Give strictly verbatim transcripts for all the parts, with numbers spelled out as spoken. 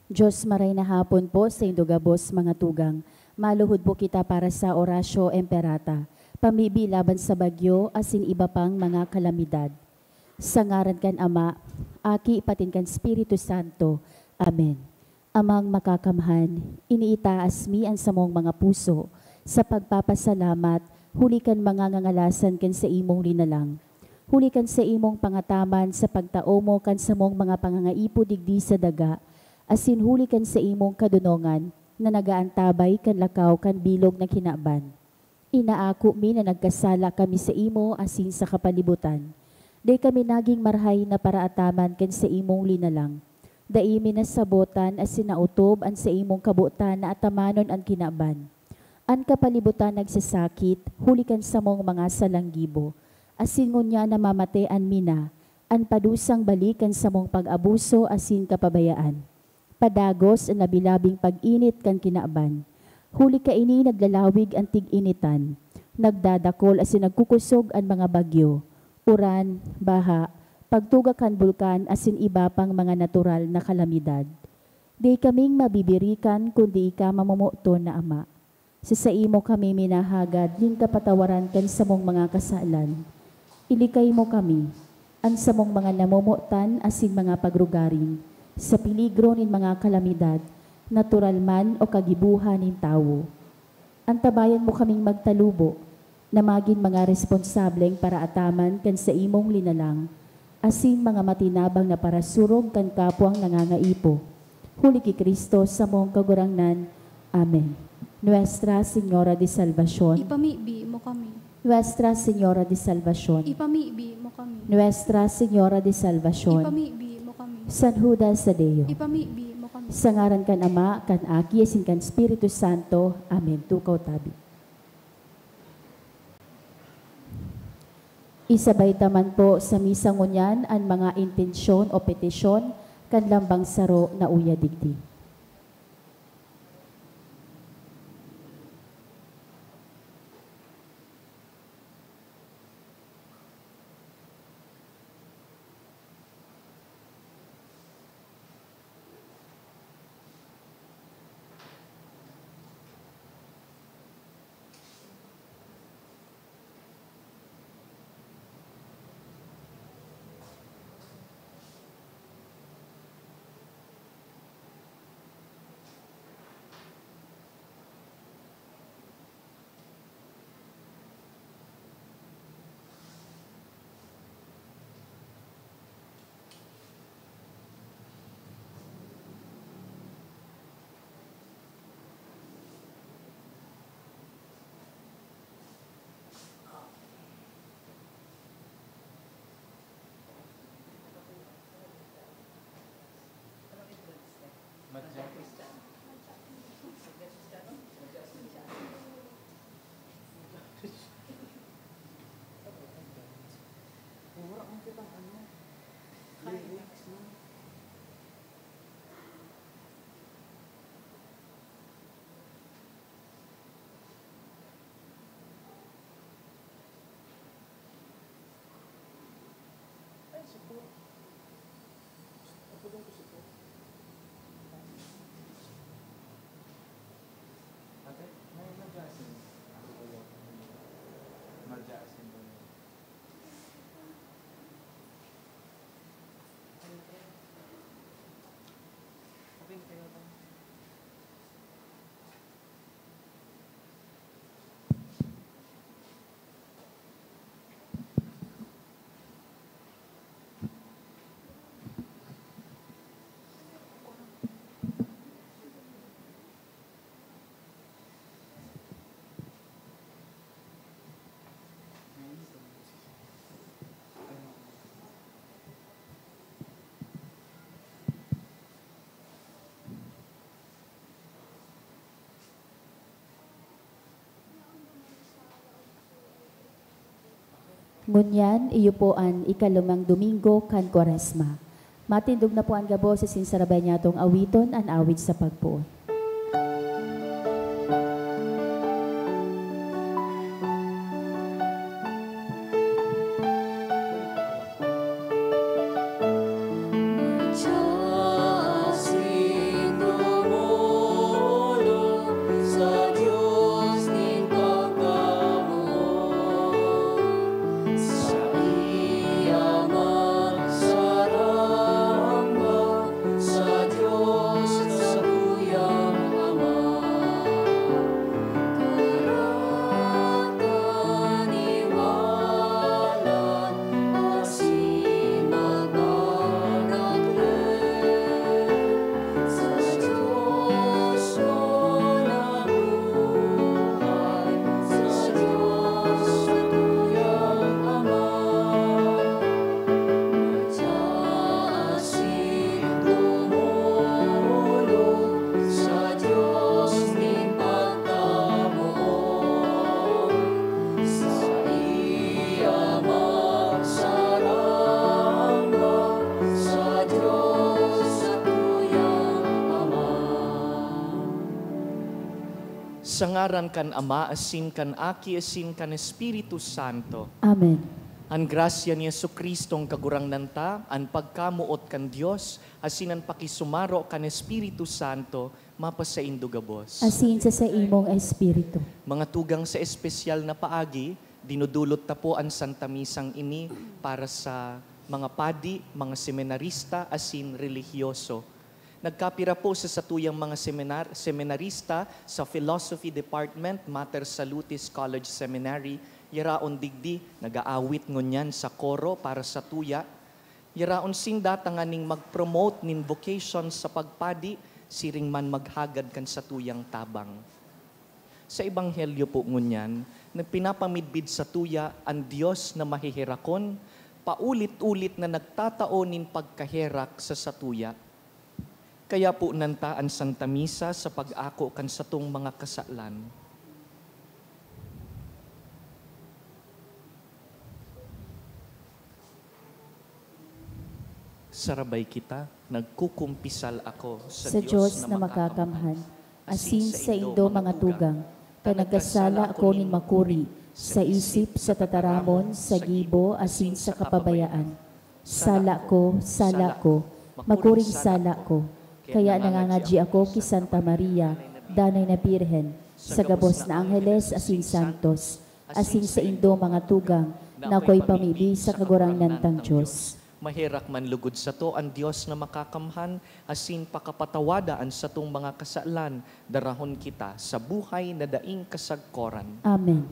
Diyos, maray na hapon po sa indo gabos, mga tugang. Maluhod po kita para sa Oratio Imperata, pamibi laban sa bagyo asin iba pang mga kalamidad. Sa ngaran kan Ama, Aki, patin kan Espiritu Santo. Amen. Amang Makakamhan, iniitaas mi an samong mga puso sa pagpapasalamat huli kan mga ngangalasan kan saimong linalang, huli kan saimong pangataman sa pagtao mo kan samong mga pangangaipo digdi sa daga, asin huli kan saimong kadonongan na nagaantabay kan lakaw kan bilog na kinaban. Inaako mi na nagkasala kami saimo asin sa kapalibutan. Dai kami nagin marahay na paraataman kan saimong linalang. Dai mi nasabotan asin naotob an saimong kabotan na atamanon an kinaban. An kapalibutan nagsasakit huli kan samong mga salang gibo, asin ngunyan namamatean mi na an padusang balik kan samong pag-abuso asin kapabayaan. Padagos an labi-labing pag-init kan kinaban. Huli kaini naglalawig an tig-initan, nagdadakol asin nagkukosog an mga bagyo, uran, baha, pagtuga kan bulkan asin iba pang mga natural na kalamidad. Dai kaming mabibirikan kundi ika, mamomoton na Ama. Sa saimo kami minahagad nin kapatawaran kan samong mga kasalan. Ilikay mo kami, an samong mga namomotan asin mga pagrugaring, sa peligro nin mga kalamidad, natural man o kagibohan nin tawo. Antabayan mo kaming magtalubo, na magin mga responsableng paraataman kan saimong linalang, asin mga matinabang na parasurog kan kapwang nangangaipo. Huli ki Cristo, samong Kagurangnan. Amen. Nuestra Señora de Salvacion. Ipamibi mo kami. Nuestra Señora de Salvacion. Ipamibi mo kami. Nuestra Señora de Salvacion. Ipamibi mo kami. San Judas Tadeo. Ipamibi mo kami. Sa ngaran kan Ama, kan Aki, asin kan Espiritu Santo. Amen. Tukaw tabi. Isabay ta man po sa misa ngunyan an mga intensyon o petisyon kan lambang saro na uya digdi. Ngunyan, iyo po an ikalumang Domingo kan Kwaresma. Matindog na po an gabos asin sarabay niyatong awiton an awit sa pagpoon. Sa ngaran kan Ama, asin kan Aki, asin kan Espiritu Santo. Amen. An grasya ni Jesu-Cristong Kagurangnan ta, an pagkamoot kan Dios, asin an pakisumaro kan Espiritu Santo, mapasaindo gabos. Asin sa saimong espiritu. Mga tugang, sa espesyal na paagi, dinudulot ta po an Santa Misang ini para sa mga padi, mga seminarista, asin relihiyoso. Nagkapira po sa satuyang mga seminar-, seminarista sa Philosophy Department, Mater Salutis College Seminary, yaraon digdi, nag-aawit ngunyan sa koro para sa tuya. Yaraon sinda tanganing mag-promote nin vocation sa pagpadi, siring man maghagad kan satuyang tabang. Sa Ebanghelyo po ngunyan, nagpinapamidbid sa tuya an Dios na maheherakon, paulit-ulit na nagtatao nin pagkaherak sa satuya. Kaya po nanta an Santa Misa sa pag-ako kan satong mga kasalan. Sarabay kita, nagkukumpisal ako sa, Sa Dios na makakamhan, asin saindo mga tugang, ta nagkasala ako nin makuri, sa isip, sa tataramon, sa gibo, asin sa kapabayaan. Sala ko, sala ko, makuring sala ko. Kaya nangangadyi ako ki Santa Maria, Danay na Birhen, sa gabos na angheles asin santos, asin saindo mga tugang, na akoy pamibi sa Kagurangnan tang Dios. Maherak man lugod sato an Dios na makakamhan, asin pakapatawada an satong mga kasalan, darahon kita sa buhay na daing kasagkoran. Amen.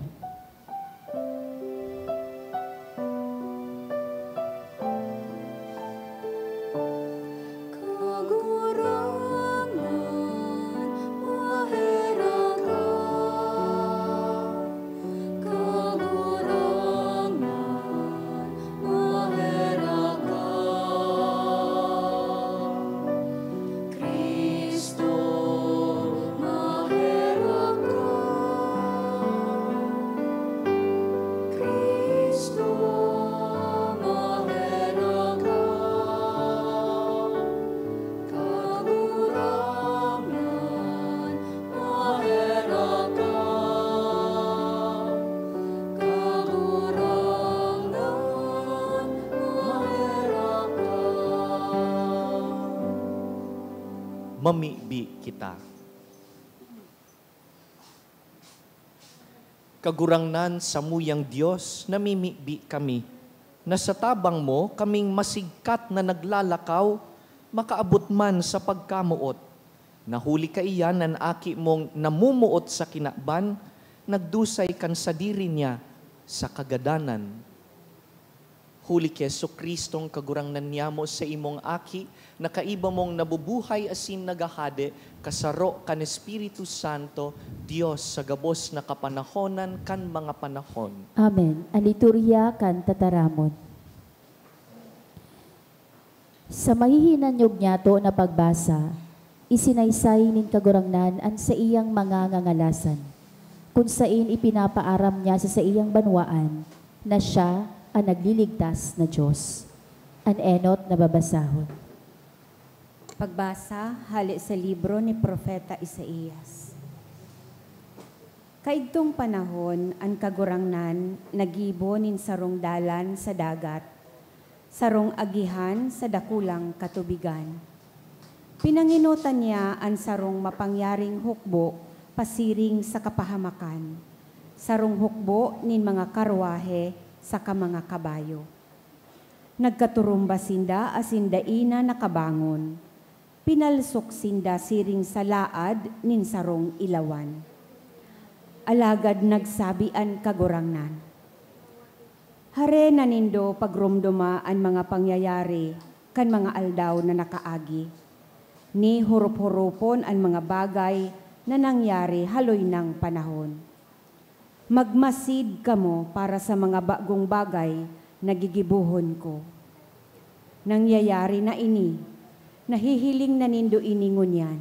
Mamibi kita. Kagurangnan, samuyang Dios, namimibi kami, na sa tabang mo kaming masigkat na naglalakaw, makaabot man sa pagkamoot. Na huli kaiyan an Aki mong namomoot sa kinaban, nagdusay kan sadiri niya sa kagadanan. Huli ki Jesu-Cristong Kagurangnan niyamo, sa imong Aki, na kaiba mong nabubuhay asin naghahade, kasaro kan Espiritu Santo, Dios sa gabos na kapanahonan kan mga panahon. Amen. An liturhiya kan tataramon. Sa mahihinanyog niyato na pagbasa, isinaysay nin Kagurangnan an saiyang mga ngangalasan, kun saen ipinapaaram niya sa saiyang banwaan na siya an nagliligtas na Dios. An enot na babasahon. Pagbasa hale sa libro ni Propeta Isaias. Kaidtong panahon, an Kagurangnan naggibo nin sarong dalan sa dagat, sarong agihan sa dakulang katubigan. Pinangenotan niya an sarong mapangyaring hukbo pasiring sa kapahamakan, sarong hukbo nin mga karwahe saka mga kabayo. Nagkaturumbas sinda asin dai na nakabangon. Pinalsok sinda siring sa laad nin sarong ilawan. Alagad nagsabi an Kagurangnan, "Harena nindo pagromdoma an mga pangyayari kan mga aldaw na nakaagi, ni horop-horopon an mga bagay na nangyari haloy nang panahon. Magmasid kamo para sa mga bagong bagay na gigibohon ko. Nangyayari na ini, nahihiling na nindo ini ngunyan.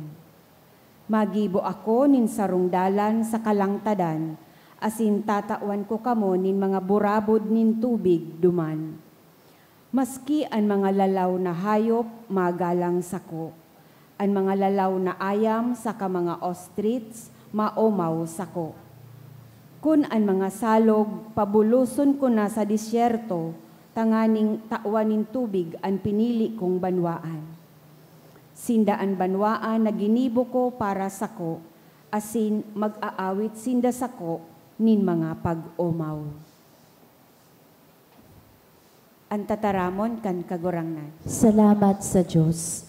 Magibo ako nin sarong dalan sa kalangtadan, asin tatawan ko kamo nin mga burabod nin tubig duman. Maski an mga lalaw na hayop magalang sako, an mga lalaw na ayam saka mga ostrich maomaw sako. Kun an mga salog, pabuloson ko na sa disyerto, tanganing tawan nin tubig an pinili kong banwaan. Sinda an banwaan na ginibo ko para sako, asin mag-aawit sinda sako nin mga pag-omaw. An tataramon kan Kagurangnan. Salamat sa Dios.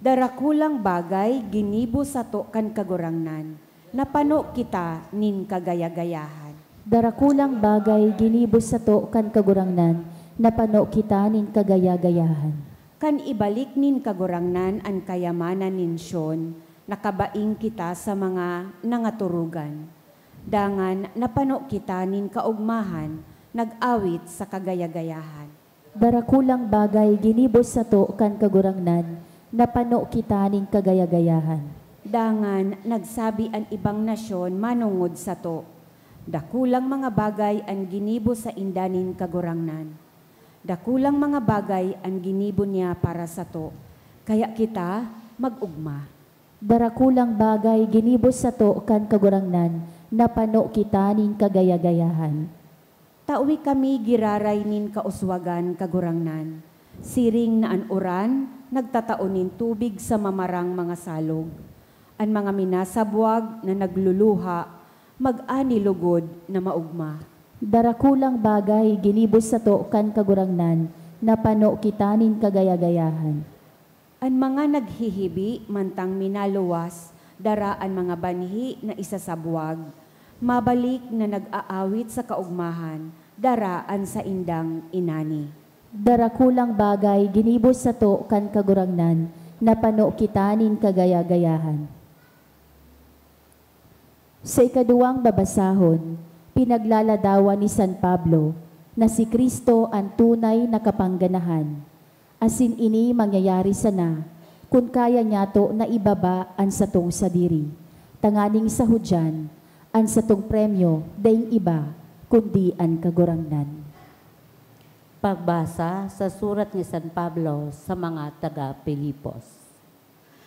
Darakulang bagay ginibo sato kan Kagurangnan, napano kita nin kagaya-gayahan. Darakulang bagay ginibo sato kan Kagurangnan, napano kita nin kagaya-gayahan. Kan ibalik nin Kagurangnan an kayamanan nin Sion, nakabaing kita sa mga nangaturugan. Dangan napano kita nin kaogmahan, nag-awit sa kagaya-gayahan. Darakulang bagay ginibo sato kan Kagurangnan, napano kita nin kagaya-gayahan. Dangan nagsabi an ibang nasyon manongod sato, "Dakulang mga bagay an ginibo sainda nin Kagurangnan. Dakulang mga bagay an ginibo niya para sato. Kaya kita, mag-ogma." Darakulang bagay ginibo sato kan Kagurangnan, napano kita nin kagaya-gayahan. Tawi kami giraray nin kauswagan, Kagurangnan. Siring na an uran nagtatao nin tubig sa mamarang mga salog, an mga minasabwag na nagluluha mag-ani lugod na maogma. Darakulang bagay ginibo sato kan Kagurangnan, napano kita nin kagaya-gayahan. An mga naghihibi mantang minaluwas, dara an mga banhi na isasabwag, mabalik na nag-aawit sa kaogmahan, dara an saindang inani. Darakulang bagay ginibo sato kan Kagurangnan, napano kita nin kagaya-gayahan. Sa ikaduwang babasahon, pinaglaladawan ni San Pablo na si Cristo an tunay na kapangganahan, asin ini mangyayari sana kun kaya nyato na ibaba an satong sadiri, tanganing sa hudyan, an satong premyo daing iba kundi an Kagurangnan. Pagbasa sa surat ni San Pablo sa mga taga Filipos.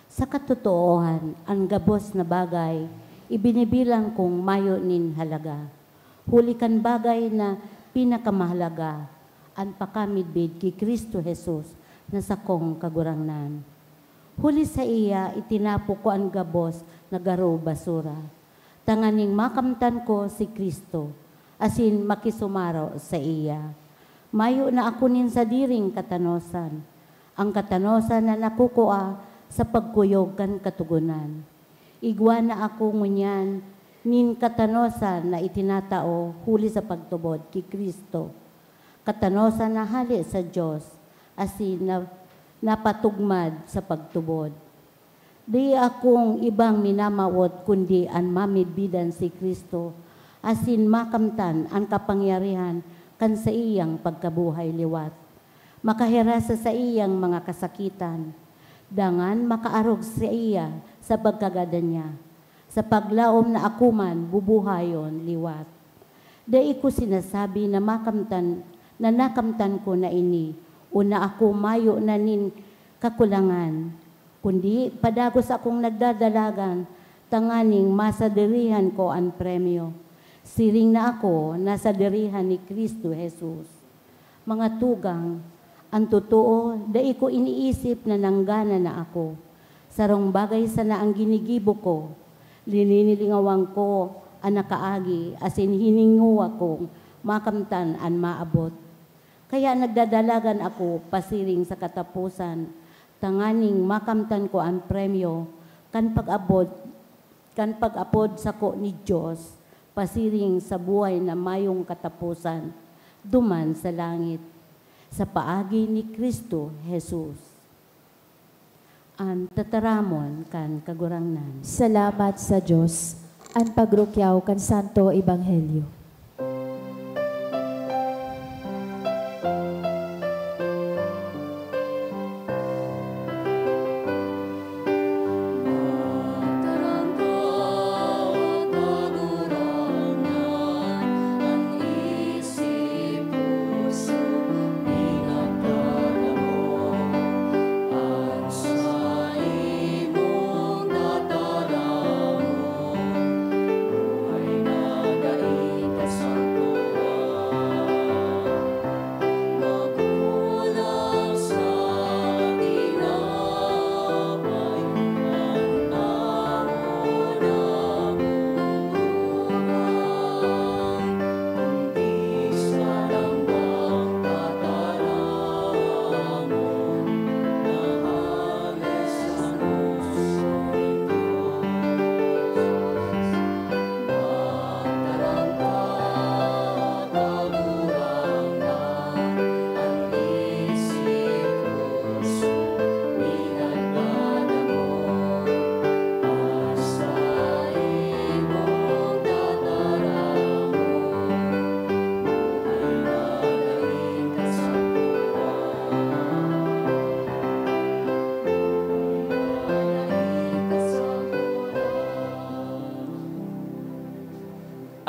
Sa katotoohan, an gabos na bagay ibinibilang kong mayo nin halaga, huli kan bagay na pinakamahalaga, an pakamidbid ki Cristo Jesus na sakong Kagurangnan. Huli saiya, itinapo ko an gabos na garo basura, tanganing makamtan ko si Cristo, asin makisumaro saiya. Mayo na ako nin sadiring katanosan, an katanosan na nakukua sa pagkuyog kan Katogonan. Igwa na ako ngunyan nin katanosan na itinatao huli sa pagtubod ki Cristo, katanosan na hale sa Dios, asin na, napatugmad sa pagtubod. Dai akong ibang minamawot kundi an mamidbidan si Cristo, asin makamtan an kapangyarihan kan saiyang pagkabuhay liwat, makahiras sa saiyang mga kasakitan, dangan makaarog saiya sa pagkagadan niya, sa paglaom na ako man bubuhayon liwat. Dai ko sinasabi na makamtan, na nakamtan ko na ini, o na ako mayo na nin kakulangan, kundi padagos akong nagdadalagan tanganing masadirihan ko an premyo, siring na ako nasadirihan ni Cristo Jesus. Mga tugang, an totoo, dai ko iniisip na nanggana na ako. Sarong bagay sana an ginigibo ko, lininilingawan ko an nakaagi, asin hiningowa kong makamtan an maabot. Kaya nagdadalagan ako pasiring sa kataposan, tanganing makamtan ko an premyo kan pag-abot, kan pag-apod sako ni Dios, pasiring sa buhay na mayong kataposan, duman sa langit, sa paagi ni Cristo Jesus. An tataramon kan Kagurangnan. Salamat sa Dios. An pagrukyaw kan Santo Ebanghelyo.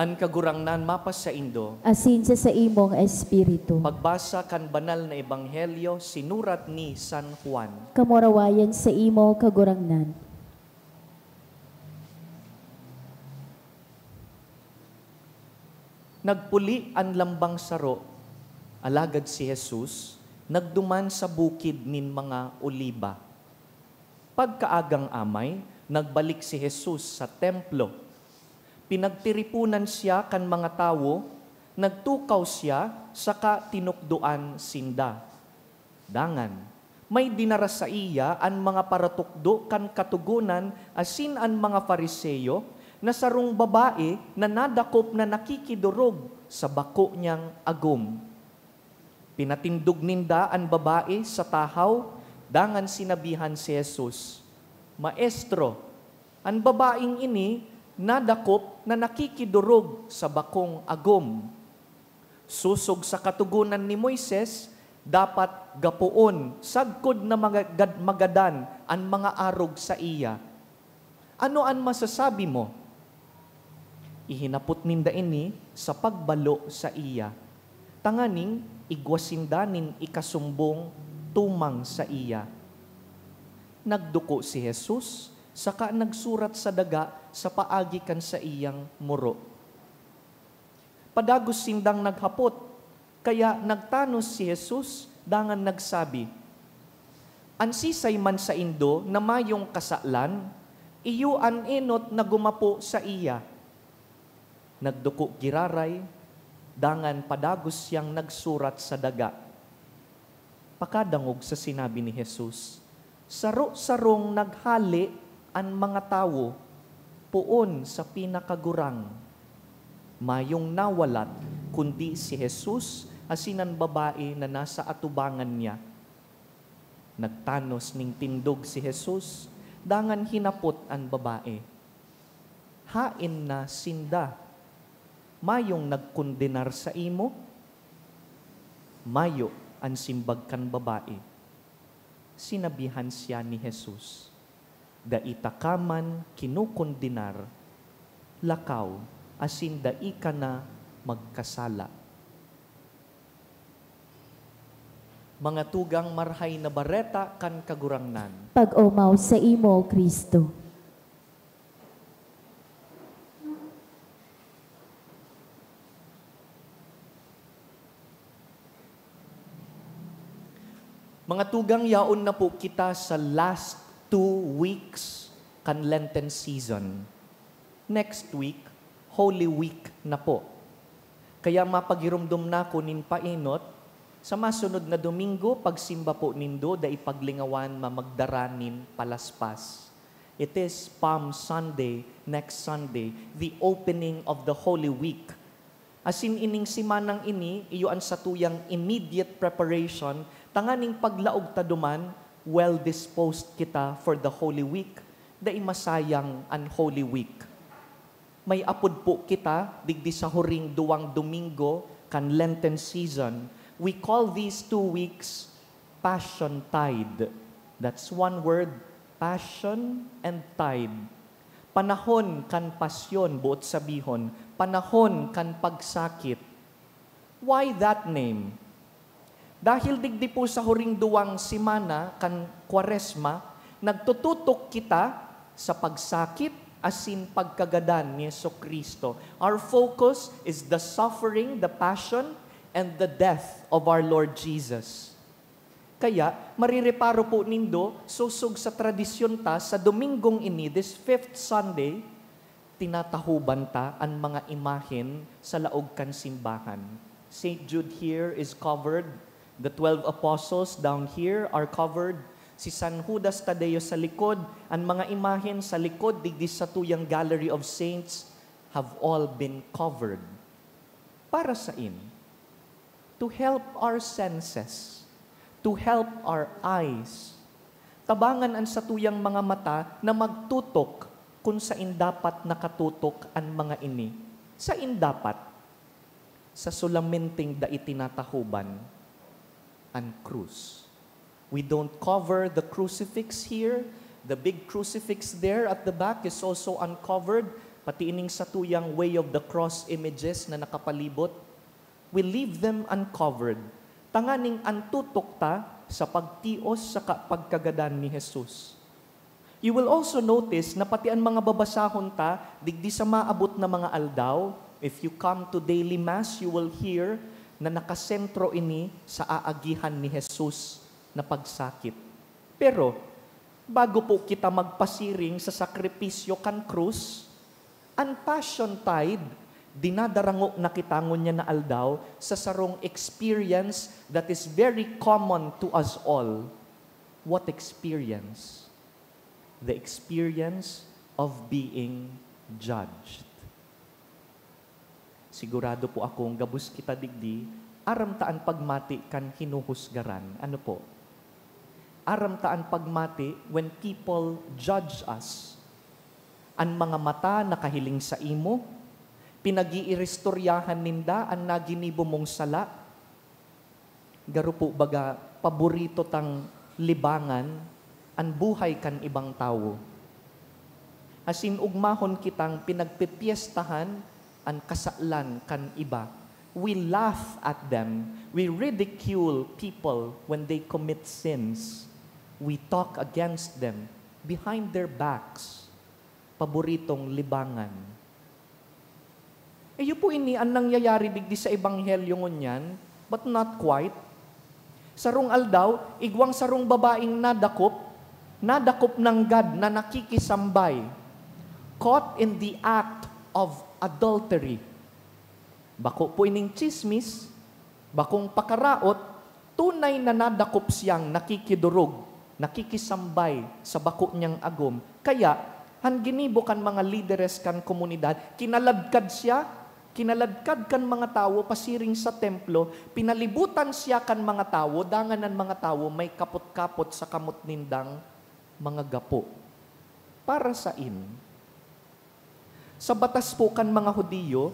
An Kagurangnan mapasaindo. Asin sa saimong espiritu. Pagbasa kan Banal na Ebanghelyo sinurat ni San Juan. Kamurawayan sa imo, Kagurangnan. Nagpuli an lambang saro, alagad si Jesus nagduman sa Bukid nin mga Oliba. Pagkaagang amay, nagbalik si Jesus sa Templo. Pinagtiriponan siya kan mga tawo, nagtukaw siya saka tinukdoan sinda. Dangan, may dinara saiya an mga paratukdo kan Katogonan asin an mga Fariseo na sarong babae na nadakop na nakikidorog sa bako niyang agom. Pinatindog ninda an babae sa tahaw, dangan sinabihan si Jesus, "Maestro, an babaeng ini nadakop na nakikidorog sa bakong agom. Sosog sa Katogonan ni Moises, dapat gapoon sagkod na magagad-magadan an mga arog saiya. Ano an masasabi mo?" Ihinapot ninda ini sa pagbalo saiya, tanganing igwa sinda nin ikasumbong tumang saiya. Nagduko si Jesus saka nagsurat sa daga sa paagi kan saiyang muro. Padagos sindang naghapot, kaya nagtanos si Jesus dangan nagsabi, "An sisay man saindo na mayong kasalan, iyo an enot na gumapo saiya." Nagduko giraray, dangan padagos siyang nagsurat sa daga. Pakadangog sa sinabi ni Jesus, saro-sarong naghale an mga tawo, poon sa pinakagurang. Mayong nawalat kundi si Jesus asin an babae na nasa atubangan niya. Nagtanos nin tindog si Jesus, dangan hinapot an babae, "Haen na sinda? Mayong nagkondenar saimo?" "Mayo," an simbag kan babae. Sinabihan siya ni Jesus, "Dai taka man kinokondenar. Lakaw, asin dai ka na magkasala." Mga tugang, Marahay na Bareta kan Kagurangnan. Pag-omaw saimo, Cristo. Mga tugang, yaon na po kita sa last two weeks kan Lenten season. Next week, Holy Week na po. Kaya mapagiromdom na ko nin paenot, sa masunod na Domingo, pagsimba po nindo, dai paglingawan na magdara nin palaspas. It is Palm Sunday, next Sunday, the opening of the Holy Week. Asin ining semanang ini, iyo an satuyang immediate preparation tanganing paglaog ta duman, well disposed kita for the Holy Week. Dai masayang an Holy Week. May apod po kita digdi sa huring duwang Domingo kan Lenten season. We call these two weeks Passion Tide. That's one word, passion and tide. Panahon kan pasyon, boot sabihon, panahon kan pagsakit. Why that name? Dahil digdi po sa huring duwang semana kan Kwaresma, nagtututok kita sa pagsakit asin pagkagadan ni Jesu-Cristo. Our focus is the suffering, the passion, and the death of our Lord Jesus. Kaya, marireparo po nindo, sosog sa tradisyon ta, sa Domingong ini, this fifth Sunday, tinatahoban ta an mga imahen sa laog kan simbahan. Saint Jude here is covered. The twelve apostles down here are covered. Si San Judas Tadeo sa likod, an mga imahen sa likod digdi satuyang Gallery of Saints have all been covered. Para sain? To help our senses, to help our eyes. Tabangan an satuyang mga mata na magtutok kun sain dapat nakatutok an mga ini. Sain dapat? Sa solamenteng dai tinatahoban, an krus. We don't cover the crucifix here. The big crucifix there at the back is also uncovered. Pati ining satuyang Way of the Cross images na nakapalibot, we leave them uncovered, tanganing antutok ta sa pagtios sa ka-, pagkagadan ni Jesus. You will also notice na pati an mga babasahon ta digdi sa maabot na mga aldaw, if you come to daily mass, you will hear na nakasentro ini sa aagihan ni Jesus na pagsakit. Pero, bago po kita magpasiring sa sakripisyo kan krus, an Passion Tide, dinadarango na kita ngunyan na aldaw sa sarong experience that is very common to us all. What experience? The experience of being judged. Sigurado po akong gabos kita digdi, aram ta an pagmati kan hinuhusgaran. Ano po? Aram ta an pagmati when people judge us. An mga mata nakahiling saimo, pinag-iiristoryahan ninda an naginibo mong sala. Garo po baga paborito tang libangan an buhay kan ibang tawo. Asin ugmahon kitang pinagpipyestahan an kasalan kan iba. We laugh at them. We ridicule people when they commit sins. We talk against them behind their backs. Paboritong libangan. Iyo po ini an nangyayari digdi sa ebanghelyo ngunyan, but not quite. Sarong aldaw, igwang sarong babaeng nadakop, nadakop nanggad na nakikisambay, caught in the act of adultery. Bako po ining tsismis, bakong pakaraot, tunay na nadakop siyang nakikidorog, nakikisambay sa bako niyang agom. Kaya, han ginibo kan mga lideres kan komunidad, kinaladkad siya, kinaladkad kan mga tawo pasiring sa templo, pinalibutan siya kan mga tawo, dangan an mga tawo may kapot-kapot sa kamot nindang mga gapo. Para sain? Sa batas po kan mga Judio,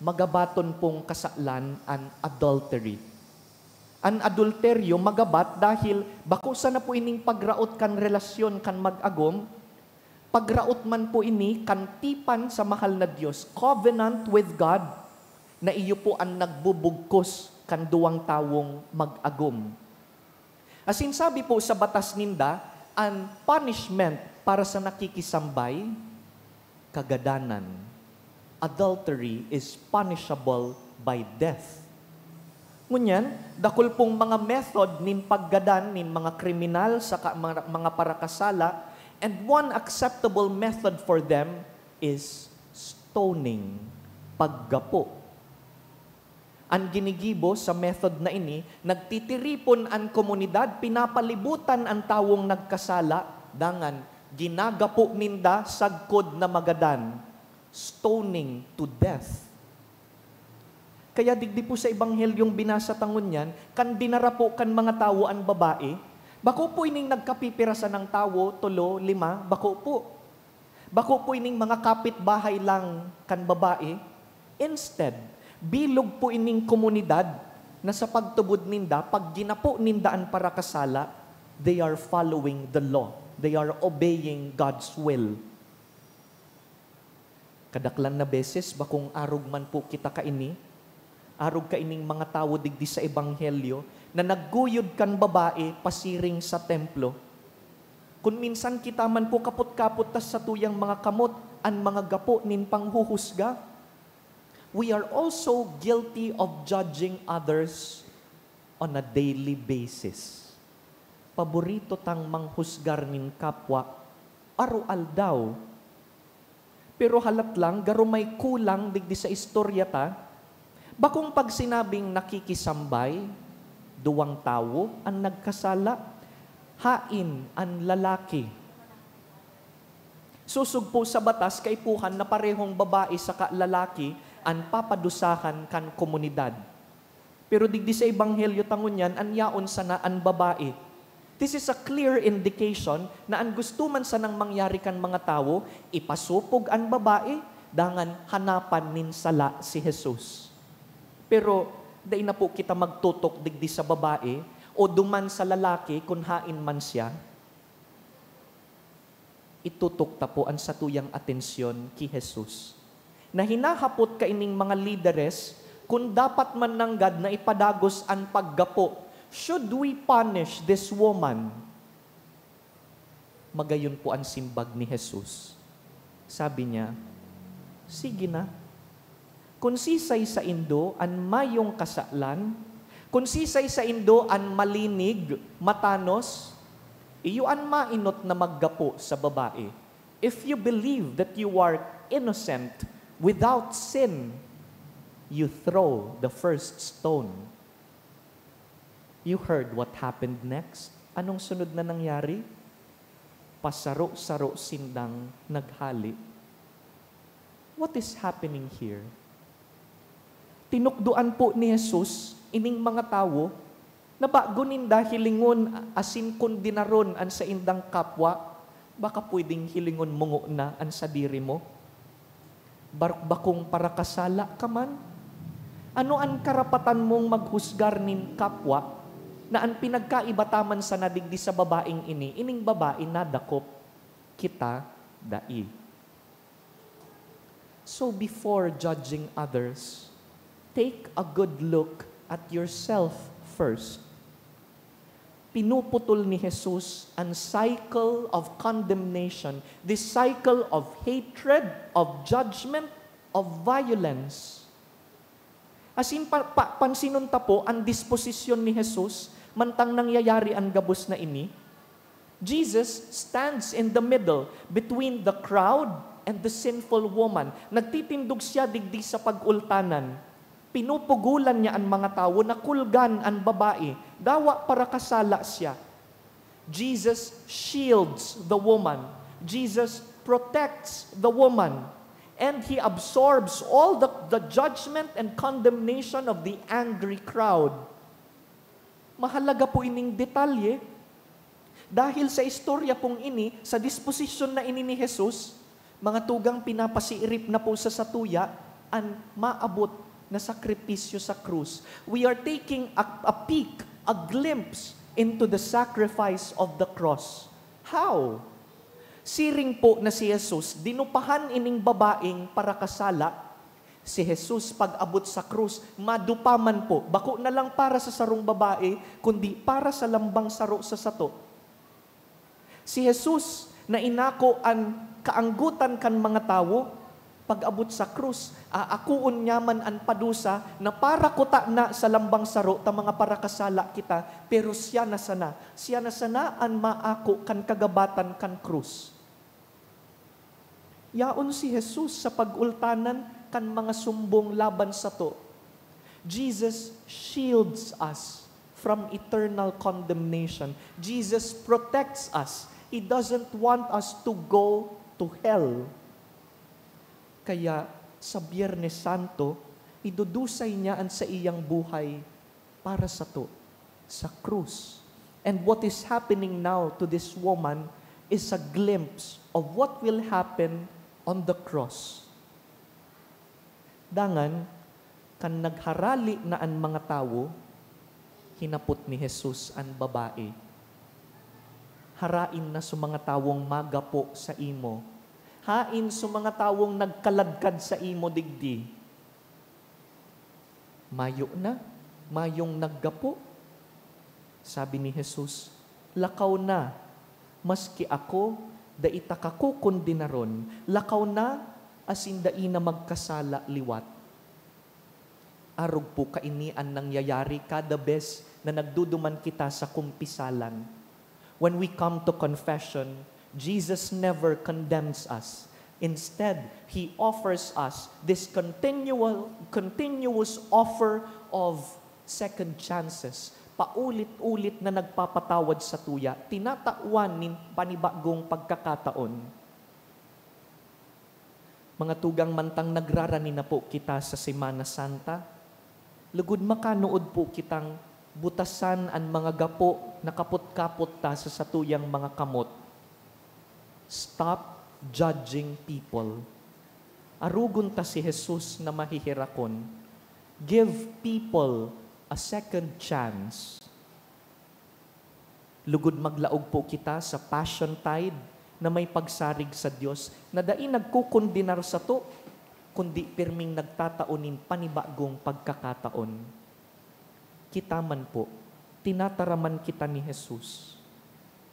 magabaton pong kasalan an adultery. An adulteryo magabat dahil bako sana po ining pagraot kan relasyon kan mag-agom, pagraot man po ini kan tipan sa mahal na Dios, covenant with God, na iyo po an nagbubugkos kan duwang tawong mag-agom. Asin sabi po sa batas ninda, an punishment para sa nakikisambay, kagadanan. Adultery is punishable by death. Ngunyan, dakul pong mga method nin paggadan nin mga kriminal saka mga, mga parakasala, and one acceptable method for them is stoning, paggapo. An ginigibo sa method na ini, nagtitiripon an komunidad, pinapalibutan an tawong nagkasala, dangan ginagapo ninda sagkod na magadan, stoning to death. Kaya digdi po sa ebanghelyong binasa ta ngunyan, kan dinara po kan mga tawo an babae, bako po ining nagkapipirasan ng tawo, tolo, lima, bako po. Bako po ining mga kapitbahay lang kan babae. Instead, bilog po ining komunidad na sa pagtubod ninda, pag ginapo ninda an parakasala, they are following the law. They are obeying God's will. Kadaklan na beses, bakong arog man po kita kaini, arog kaining mga tawo digdi sa ebanghelyo na nagguyod kan babae pasiring sa templo. Kun minsan kita man po kapot-kapot ta satuyang mga kamot an mga gapo nin panghuhusga, we are also guilty of judging others on a daily basis. Paborito tang manghusgar nin kapwa aroaldaw. Pero halat lang, garo may kulang digdi sa istorya ta. Bakong pag sinabing nakikisambay, duwang tawo an nagkasala, hain an lalaki. Sosog po sa batas, kaipuhan na parehong babae saka lalaki an papadusahan kan komunidad. Pero digdi sa ebanghelyo ta ngunyan, an yaon sana an babae. This is a clear indication na an gusto man sanang mangyari kan mga tawo, ipasopog an babae, dangan hanapan nin sala si Jesus. Pero dai na po kita magtutok digdi sa babae o duman sa lalaki kun hain man siya. Itutok ta po an satuyang atensyon ki Jesus, na hinahapot kaining mga lideres kun dapat man nanggad na ipadagos an paggapo. Should we punish this woman? Magayon po an simbag ni Jesus. Sabi niya, "Sige na. Kun sisay saindo an mayong kasalan, kun sisay saindo an malinig, matanos, iyo an mainot na maggapo sa babae. If you believe that you are innocent, without sin, you throw the first stone." You heard what happened next. Anong sunod na nangyari? Pasaro-saro sindang naghale. What is happening here? Tinukdoan po ni Jesus ining mga tawo na bago ninda hilingon asin kondenaron an saindang kapwa. Baka pwedeng hilingon mo ngona an sadiri mo. Barukbakong parakasala ka man? Ano an karapatan mong maghusgar nin kapwa na an pinagkaiba ta man sana digdi sa babaeng ini, ining babae nadakop, kita dai? So before judging others, take a good look at yourself first. Pinuputol ni Jesus an cycle of condemnation, this cycle of hatred, of judgment, of violence. Asin pa, pa, pansinon ta po an disposisyon ni Jesus mantang nangyayari an gabos na ini. Jesus stands in the middle between the crowd and the sinful woman. Nagtitindog siya digdi sa pag-ultanan. Pinupugolan niya an mga tawo na kulgan an babae, dawa parakasala siya. Jesus shields the woman. Jesus protects the woman. And he absorbs all the, the judgment and condemnation of the angry crowd. Mahalaga po ining detalye. Dahil sa istorya pong ini, sa disposisyon na ini ni Jesus, mga tugang, pinapasiirip na po sa satuya an maabot na sakripisyo sa krus. We are taking a, a peek, a glimpse into the sacrifice of the cross. How? Siring po na si Jesus dinupahan ining babaeng parakasala. Si Jesus, pag-abot sa krus, madupa man po, bako na lang para sa sarong babae, kundi para sa lambang saro sa sato. Si Jesus na inako an kaanggotan kan mga tawo, pag-abot sa krus, aakoon niya man an padusa na para kutana sa lambang saro ta mga parakasala kita, pero siya na sana, siya na sana an maako kan kagabatan kan krus. Yaon si Jesus sa pag-ultanan kan mga sumbong laban sato. Jesus shields us from eternal condemnation. Jesus protects us. He doesn't want us to go to hell. Kaya sa Biyernes Santo, idudusay niya an saiyang buhay para sato sa krus. And what is happening now to this woman is a glimpse of what will happen on the cross. Dangan, kan nagharali na an mga tawo, hinapot ni Jesus an babae, "Harain na sa mga tawong magapo saimo. Hain sa mga tawong nagkaladkad saimo digdi?" "Mayo na, mayong naggapo." Sabi ni Jesus, "Lakaw na, maski ako, dai ta kakokondenaron. Lakaw na, asin dai na magkasala liwat." Arog po kaini an nangyayari kada bes na nagduduman kita sa kumpisalan. When we come to confession, Jesus never condemns us. Instead, He offers us this continual, continuous offer of second chances. Paulit-ulit na nagpapatawad sa tuya, tinatawan nin panibagong pagkakataon. Mga tugang, mantang nagrarani na po kita sa Semana Santa, lugod makanood po kitang butasan an mga gapo na kapot-kapot ta sa satuyang mga kamot. Stop judging people. Arogon ta si Jesus na maheherakon. Give people a second chance. Lugod maglaog po kita sa Passion Tide, na may pagsarig sa Dios na dai nagkokondenar sato, kundi pirming nagtatao nin panibagong pagkakataon. Kita man po, tinataraman kita ni Jesus,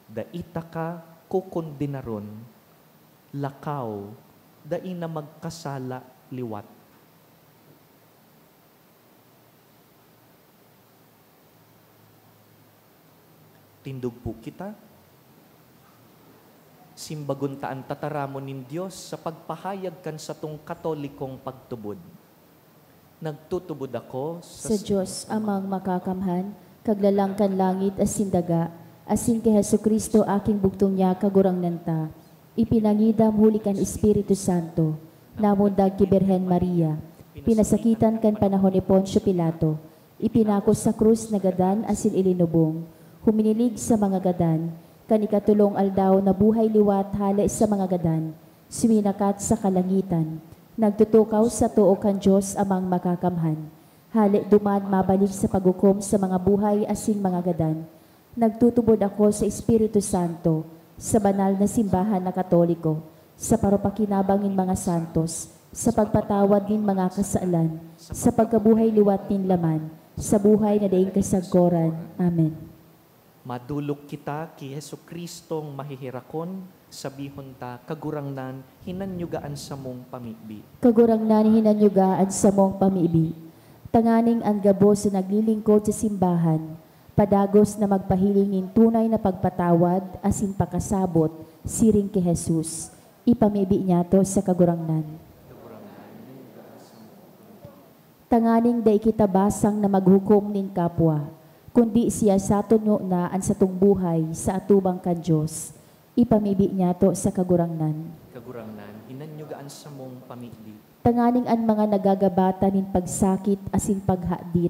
"Dai taka kokondenaron, lakaw, dai na magkasala liwat." Tindog po kita. Simbagon ta an tataramon nin Dios sa pagpahayag kan satong Katolikong pagtubod. Nagtutubod ako sa Sa Dios Amang Makakamhan, Kaglalang kan langit asin daga, asin ki Jesu-Cristo, aking bugtong niya, Kagurangnan ta, ipinangidam huli kan Espiritu Santo, namundag ki Birhen Maria, pinasakitan kan panahon ni Poncio Pilato, ipinako sa krus, nagadan asin ilinubong, huminilig sa mga gadan, kan ikatolong aldaw nabuhay liwat hale sa mga gadan, suminakat sa kalangitan, nagtutukaw sa too kan Dios Amang Makakamhan. Hale duman mabalik sa paghukom sa mga buhay asin mga gadan. Nagtutubod ako sa Espiritu Santo, sa banal na simbahan na Katoliko, sa parupakinabang nin mga santos, sa pagpatawad nin mga kasalan, sa pagkabuhay liwat nin laman, sa buhay na daing kasagkoran. Amen. Madolok kita ki Jesu-Cristong maheherakon, sabihon ta, "Kagurangnan, hinanyuga an samong pamibi." Kagurangnan, hinanyuga an samong pamibi. Tanganing an gabos na naglilingkod sa simbahan, padagos na magpahiling nin tunay na pagpatawad asin pakasabot, siring ki Jesus. Ipamibi niyato sa Kagurangnan. Tanganing dai kita basang na maghukom nin kapwa, kundi siya saton ngona an satong buhay sa atubang kan Dios. Ipamibi niyato sa Kagurangnan. Kagurangnan, hinanyuga an samong pamibi. Tanganing an mga nagagabatan nin pagsakit asin paghadit,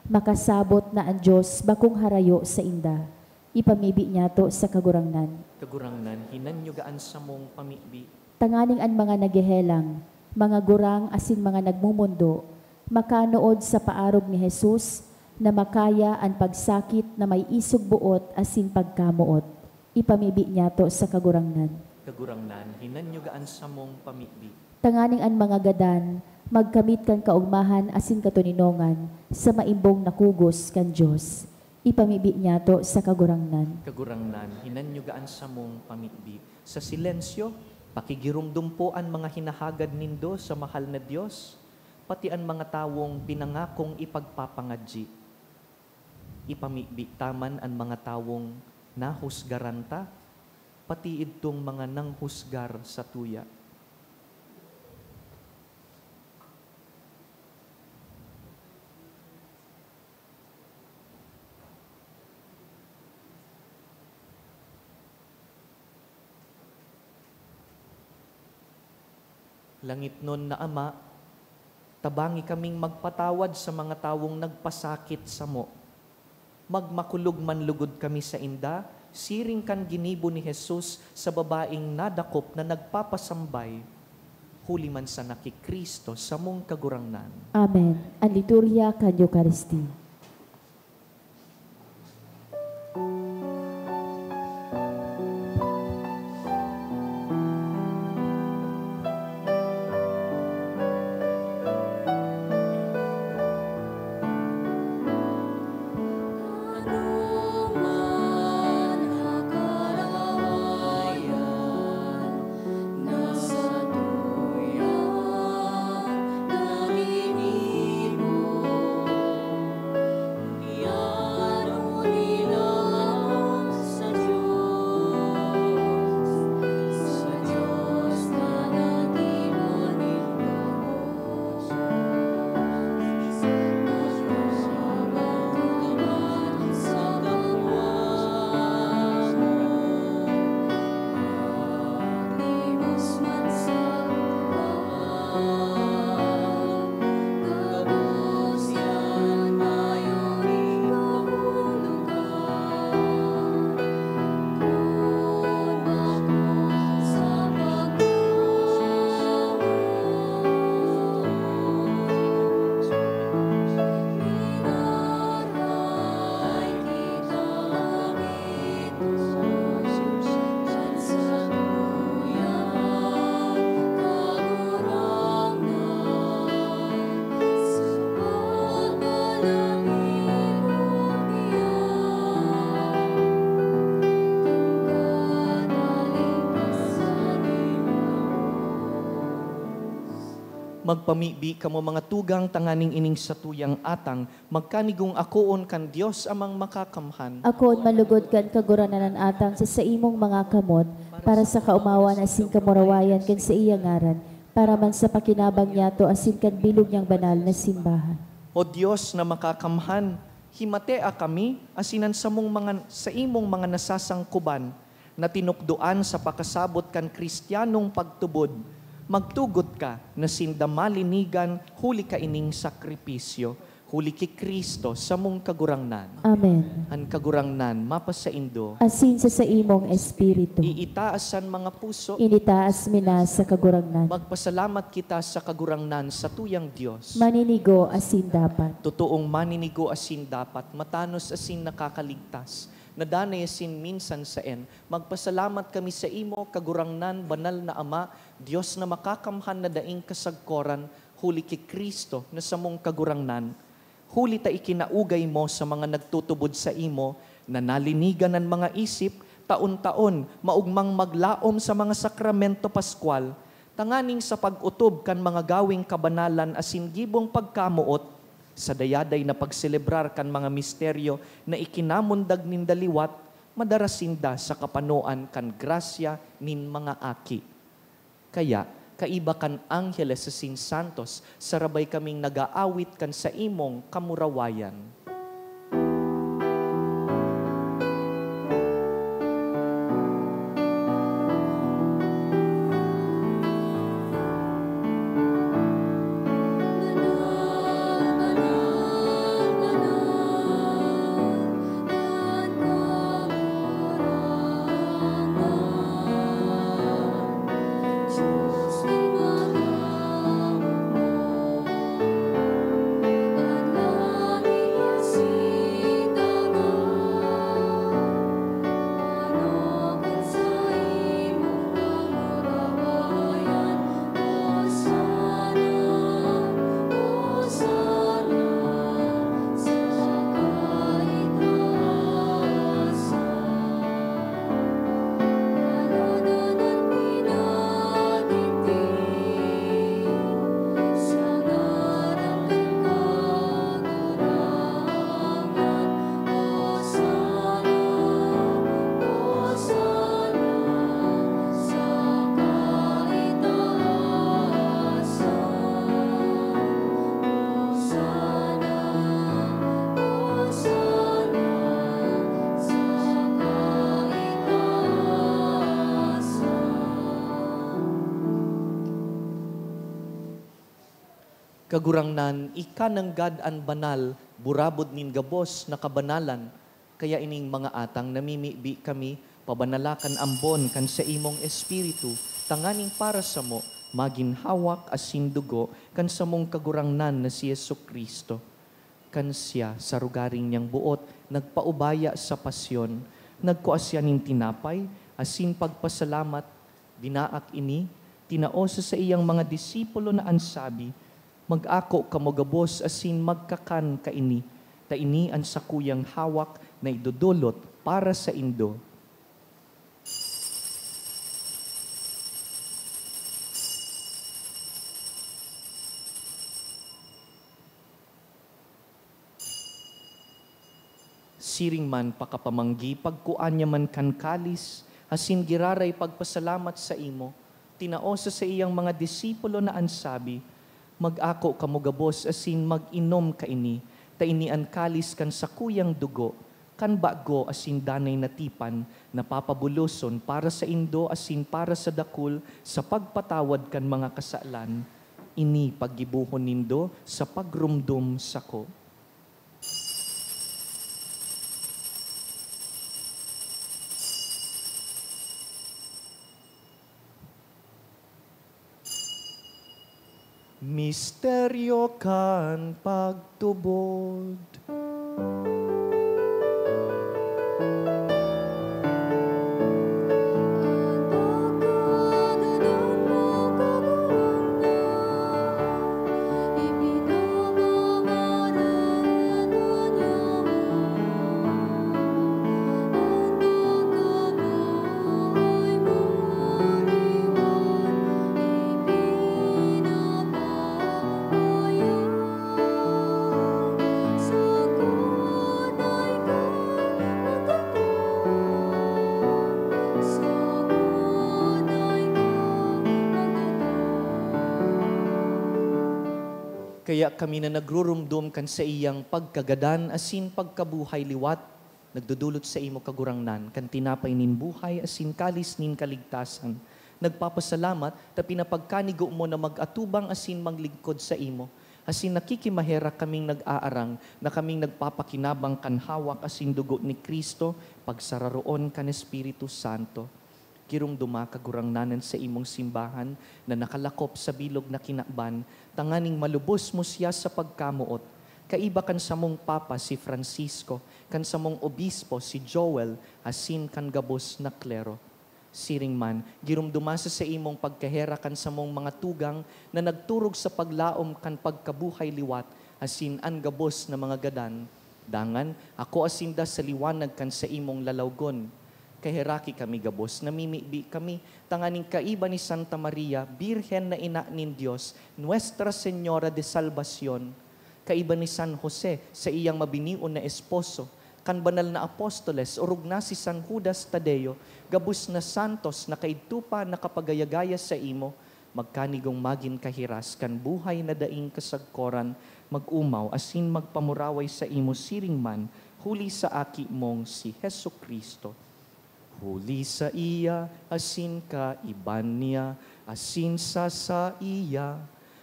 makasabot na an Dios bakong harayo sainda. Ipamibi niyato sa Kagurangnan. Kagurangnan, hinanyuga an samong pamibi. Tanganing an mga naghehelang, mga gurang asin mga nagmomondo, makanood sa paarog ni Jesus na makaya an pagsakit na may isog boot asin pagkamoot. Ipamibi niyato sa Kagurangnan. Kagurangnan, hinanyuga an samong pamibi. Tanganing an mga gadan magkamit kan kaogmahan asin katoninongan sa maimbong nakugos kan Dios. Ipamibi niyato sa Kagurangnan. Kagurangnan, hinanyuga an samong pamibi. Sa silensyo, pakigiromdom po an mga hinahagad nindo sa mahal na Dios, pati an mga tawong pinangakong ipagpapangadyi. Ipamibi ta man an mga tawong nahusgaran ta, pati idtong mga nanghusgar satuya. Langitnon na Ama, tabangi kaming magpatawad sa mga tawong nagpasakit samo. Magmakulog man logod kami sainda, siring kan ginibo ni Jesus sa babaeng nadakop na nagpapasambay, huli man sana ki Cristo, samong Kagurangnan. Amen. An liturhiya kan Eukaristia. Magpamibi kamo, mga tugang, tanganing ining satuyang atang magkanigong akoon kan Dios Amang Makakamhan. Akoon malugod kan Kagurangnan an atang sa saimong mga kamot, para sa kaomawan asin kamurawayan kan saiyang ngaran, para man sa pakinabang niyato asin kan bilog niyang banal na simbahan. O Dios na Makakamhan, himatea kami asin an samong mga, saimong mga nasasangkuban na tinukdoan sa pakasabot kan Kristiyanong pagtubod, magtugot ka na sinda malinigan huli kaining sakripisyo, huli ki Cristo, samong Kagurangnan. Amen. An Kagurangnan mapasaindo. Asin sa saimong espiritu. Iitaas an mga puso. Initaas mi na sa Kagurangnan. Magpasalamat kita sa Kagurangnan, satuyang Dios. Maninigo asin dapat. Totoong maninigo asin dapat, matanos asin nakakaligtas, na danay asin minsan saen, magpasalamat kami saimo, Kagurangnan, Banal na Ama, Dios na Makakamhan na daing kasagkoran, huli ki Cristo na samong Kagurangnan. Huli ta ikinaugay mo sa mga nagtutubod saimo na nalinigan an mga isip, taon-taon, maogmang maglaom sa mga sakramento paskwal, tanganing sa pag-otob kan mga gaweng kabanalan asin gibong pagkamoot, sa dayaday na pagselebrar kan mga misteryo na ikinamundag ninda liwat, madara sinda sa kapanoan kan grasya nin mga aki. Kaya, kaiba kan angheles asin santos, sarabay kaming nag-aawit kan saimong kamurawayan. Kagurangnan, ika nanggad an banal, burabod nin gabos na kabanalan. Kaya ining mga atang namimibi kami, pabanala kan ambon kan saimong Espiritu, tanganing para samo magin hawak asin dugo kan samong Kagurangnan na si Jesu-Cristo. Kan siya, sa rogaring niyang boot, nagpaubaya sa pasyon, nagkua siya nin tinapay, asin pagpasalamat, binaak ini, tinao sa saiyang mga disipulo na an sabi, "Mag-ako kamo gabos asin magkakan kaini, ta ini an sakuyang hawak na idodolot para saindo." Siring man pakapamanggi, pagkua niya man kan kalis, asin giraray pagpasalamat saimo, tinao sa saiyang mga disipulo na an sabi, "Mag-ako kamo gabos asin mag-inom kaini, ta ini an kalis kan sakuyang dugo, kan bago asin danay na tipan, na papabuloson para saindo asin para sa dakul sa pagpatawad kan mga kasalan. Ini paggibohon nindo sa pagromdom sako." Misteryo kan pagtubod. Kaya kami na nagrurumdom kan saiyang pagkagadan asin pagkabuhay liwat, nagdodolot saimo, Kagurangnan, kan tinapay nin buhay asin kalis nin kaligtasan. Nagpapasalamat ta pinapagkanigo mo na mag-atubang asin maglingkod saimo. Asin nakikimaherak kaming nag-aarang na kaming nagpapakinabang kan hawak asin dugo ni Cristo, pagsararoon kan Espiritu Santo. Giromdoma, Kagurangnan, an saimong simbahan na nakalakop sa bilog na kinaban, tanganing malubos mo siya sa pagkamoot, kaiba kan samong Papa si Francisco, kan samong Obispo si Joel, asin kan gabos na klero. Siring man, giromdoma sa saimong pagkaherak kan samong mga tugang na nagturog sa paglaom kan pagkabuhay liwat, asin an gabos na mga gadan. Dangan, akoa sinda sa liwanag kan saimong lalawgon. Kaheraki kami gabos, namimibi kami, tanganing kaiba ni Santa Maria, Birhen na Ina nin Dios, Nuestra Señora de Salvacion, kaiba ni San Jose, saiyang mabinion na esposo, kan banal na apostoles, orog na si San Judas Tadeo, gabos na santos na kaidto pa nakapagayagaya saimo, magkanigong magin kahiras kan buhay na daing kasagkoran, mag-omaw asin magpamuraway saimo siring man, huli sa Aki mong si Jesu-Cristo. Huli saiya, asin kaiba niya, asin sa saiya,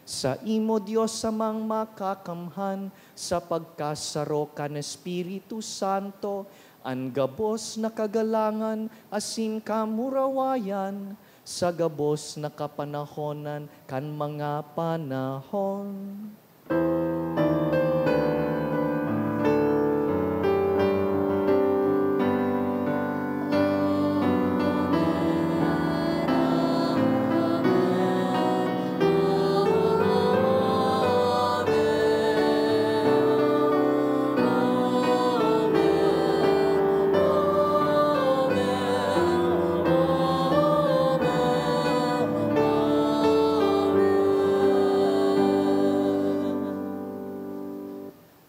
saimo, Dios Amang Makakamhan, sa pagkasaro kan Espiritu Santo, an gabos na kagalangan asin kamurawayan, sa gabos na kapanahonan kan mga panahon.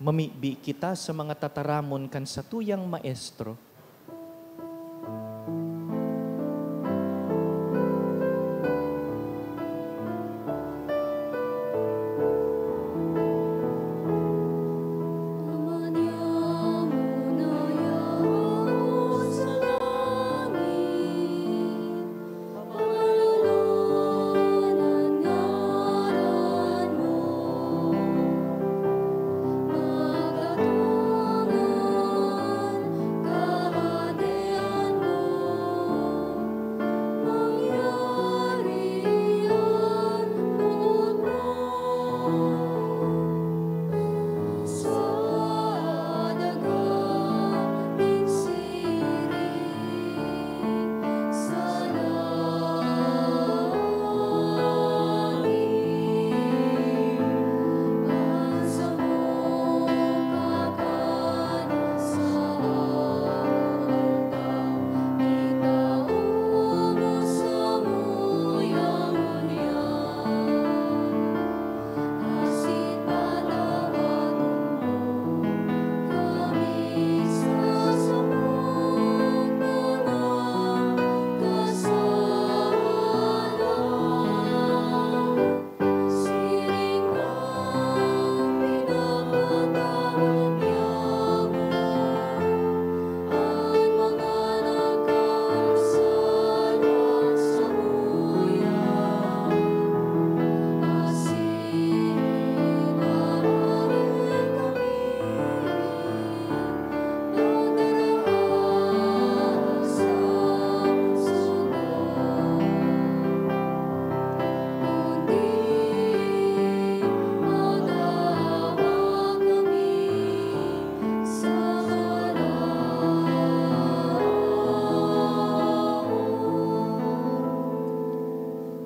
Mamibi kita sa mga tataramon kan satuyang Maestro.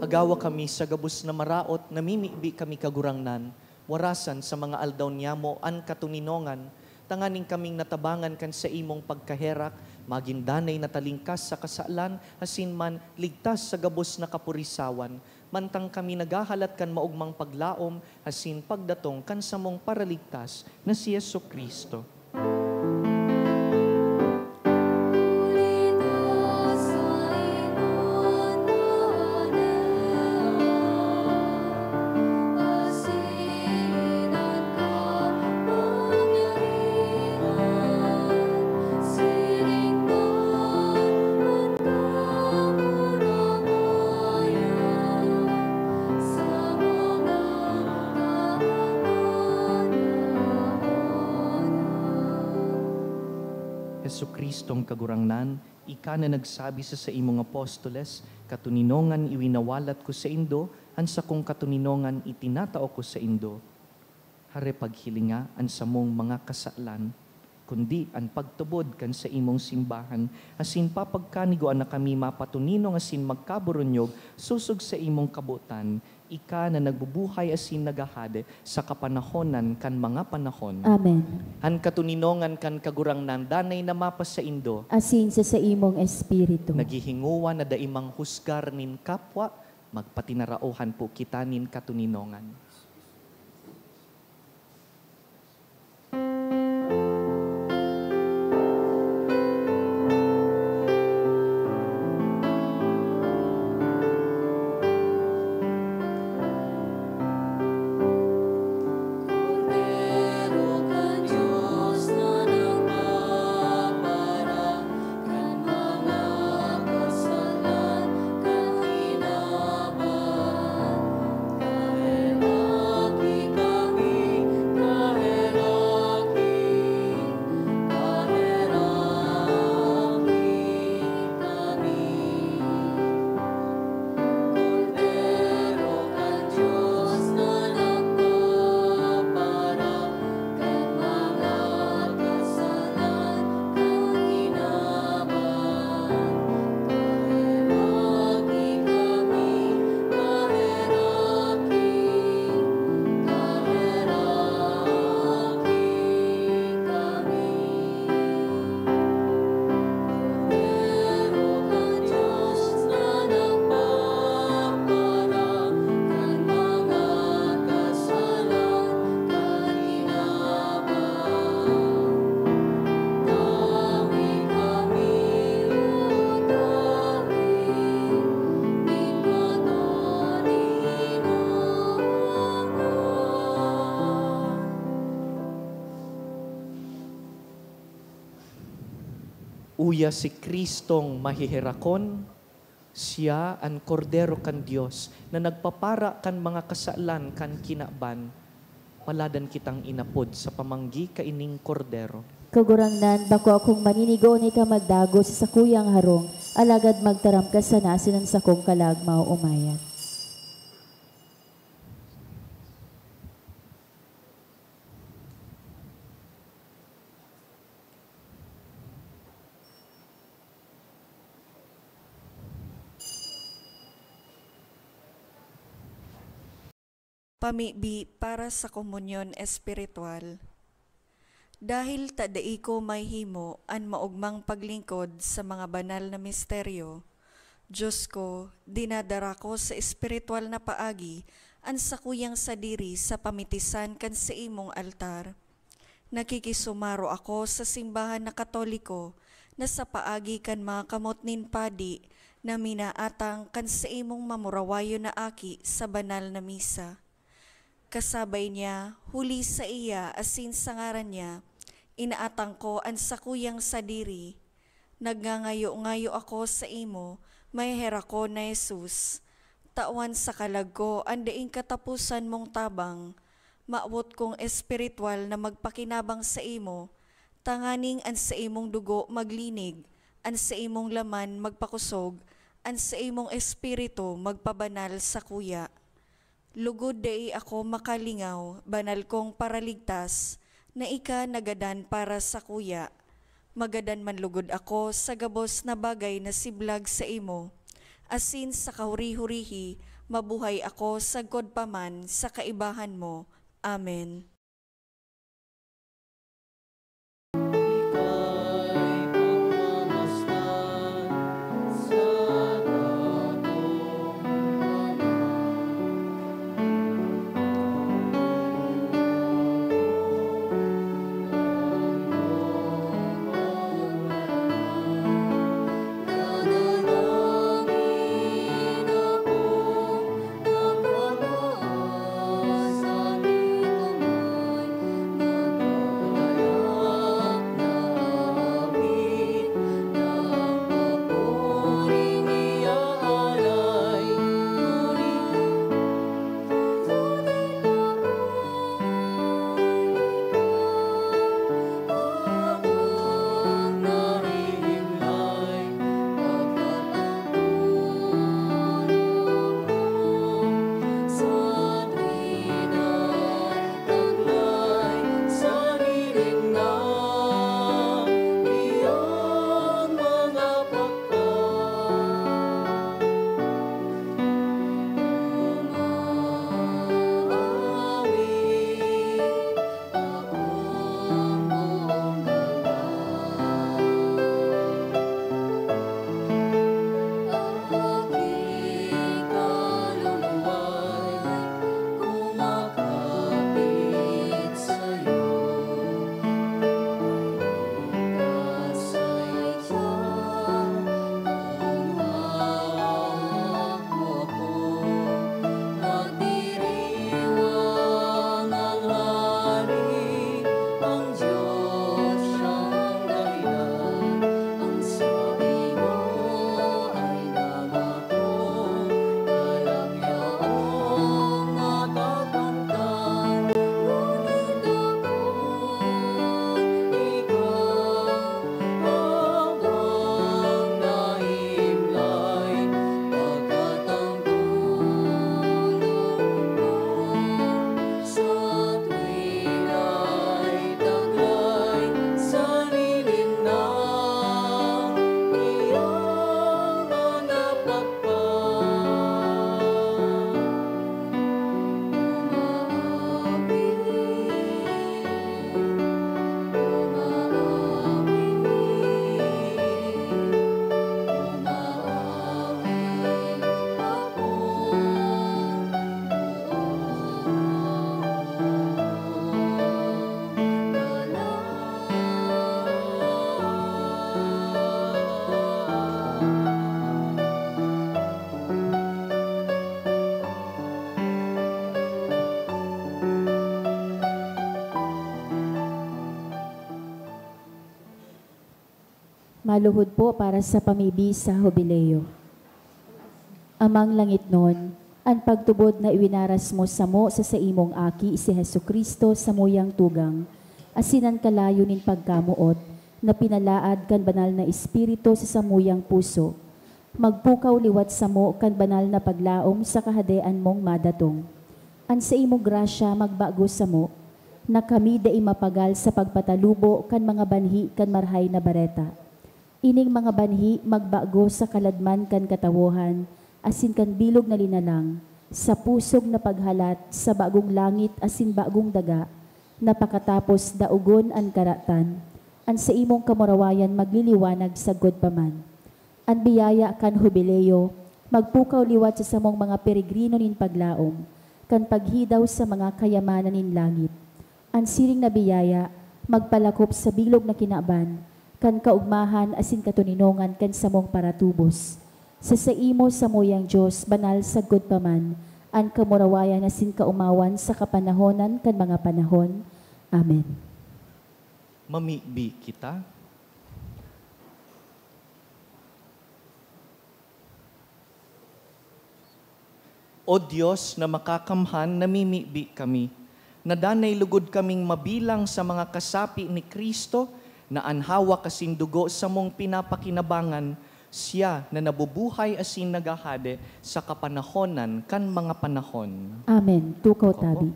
Agawa kami sa gabos na maraot, namimibi kami, Kagurangnan, warasan sa mga aldaw niyamo an katoninongan, tanganing kaming natabangan kan saimong pagkaherak, magin danay na talingkas sa kasalan, asin man ligtas sa gabos na kapurisawan, mantang kami naghahalat kan maogmang paglaom asin pagdatong kan samong Paraligtas na si Jesu-Cristo. Jesu-Cristong Kagurangnan, ika na nagsabi sa saimong apostoles, "Katoninongan iwinawalat ko saindo, an sakong katoninongan itinatao ko saindo." Hare paghilinga an samong mga kasalan, kundi an pagtubod kan saimong simbahan, asin papagkanigoan na kami mapatoninong asin magkaburunyog sosog saimong kabotan, ika na nagbubuhay asin naghahade sa kapanahonan kan mga panahon. Amen. An katoninongan kan Kagurangnan danay na mapasaindo. Asin sa saimong espiritu. Naghihingowa na dai manghusgar nin kapwa, magpatinaraohan po kita nin katoninongan. Uya si Cristong maheherakon, siya an Kordero kan Dios na nagpapara kan mga kasalan kan kinaban. Paladan kitang inapod sa pamanggi kaining Kordero. Kagurangnan, bako akong maninigo na ika magdagos sa sakuyang harong, alagad magtaram ka sana asin an sakong kalag maoomayan. Pamibi para sa komunyon espiritual. Dahil ta dai ko mahimo an maogmang paglingkod sa mga banal na misteryo, Diyos ko, dinadara ko sa espiritual na paagi an sakuyang sadiri sa pamitisan kan saimong altar. Nakikisumaro ako sa simbahan na Katoliko na sa paagi kan mga kamot nin padi na minaatang kan saimong mamurawayon na aki sa banal na misa. Kasabay niya, huli saiya asin sa ngaran niya, inaatang ko an sakuyang sadiri. Nagngangayo-ngayo ako saimo, maheherakon na Jesus. Tawan sa kalag ko an daing kataposan mong tabang. Mawot kong espiritual na magpakinabang saimo, tanganing an saimong dugo maglinig, an saimong laman magpakosog, an saimong espiritu magpabanal sakuya. Lugod dai ako makalingaw, banal kong Paraligtas, na ika nagadan para sakuya. Magadan man lugod ako sa gabos na bagay na siblag saimo, asin sa kahuri-hurihi mabuhay ako sagkod pa man sa kaibahan mo. Amen. Aluhod po para sa pamibi sa Hubileo. Amang langitnon, an pagtubod na iwinaras mo samo sa saimong Aki, si Jesu-Cristo, samuyang tugang, asin an kalayo nin pagkamoot na pinalaad kan Banal na Espiritu sa samuyang puso, magpukaw liwat samo kan banal na paglaom sa Kahadean mong madatong. An saimong grasya magbago samo, na kami dai mapagal sa pagpatalubo kan mga banhi kan Marahay na Bareta. Ining mga banhi magbago sa kaladman kan katawohan asin kan bilog na linalang, sa pusog na paghalat sa bagong langit asin bagong daga, na pakatapos daogon an karatan, an saimong kamurawayan magliliwanag sagkod pa man. An biyaya kan Hubileo magpukaw liwat sa samong mga peregrino nin paglaom kan paghidaw sa mga kayamanan nin langit. An siring na biyaya magpalakop sa bilog na kinaban kan kaogmahan asin katoninongan kan samong paratubos. Sa saimo, samuyang Dios, banal sagkod pa man an kamurawayan asin kaomawan sa kapanahonan kan mga panahon. Amen. Mamibi kita. O Dios na makakamhan, namimibi kami, na danay lugod kaming mabilang sa mga kasapi ni Cristo, na an hawak asin dugo samong pinapakinabangan, siya na nabubuhay asin naghahade sa kapanahonan kan mga panahon. Amen. Tukaw tabi.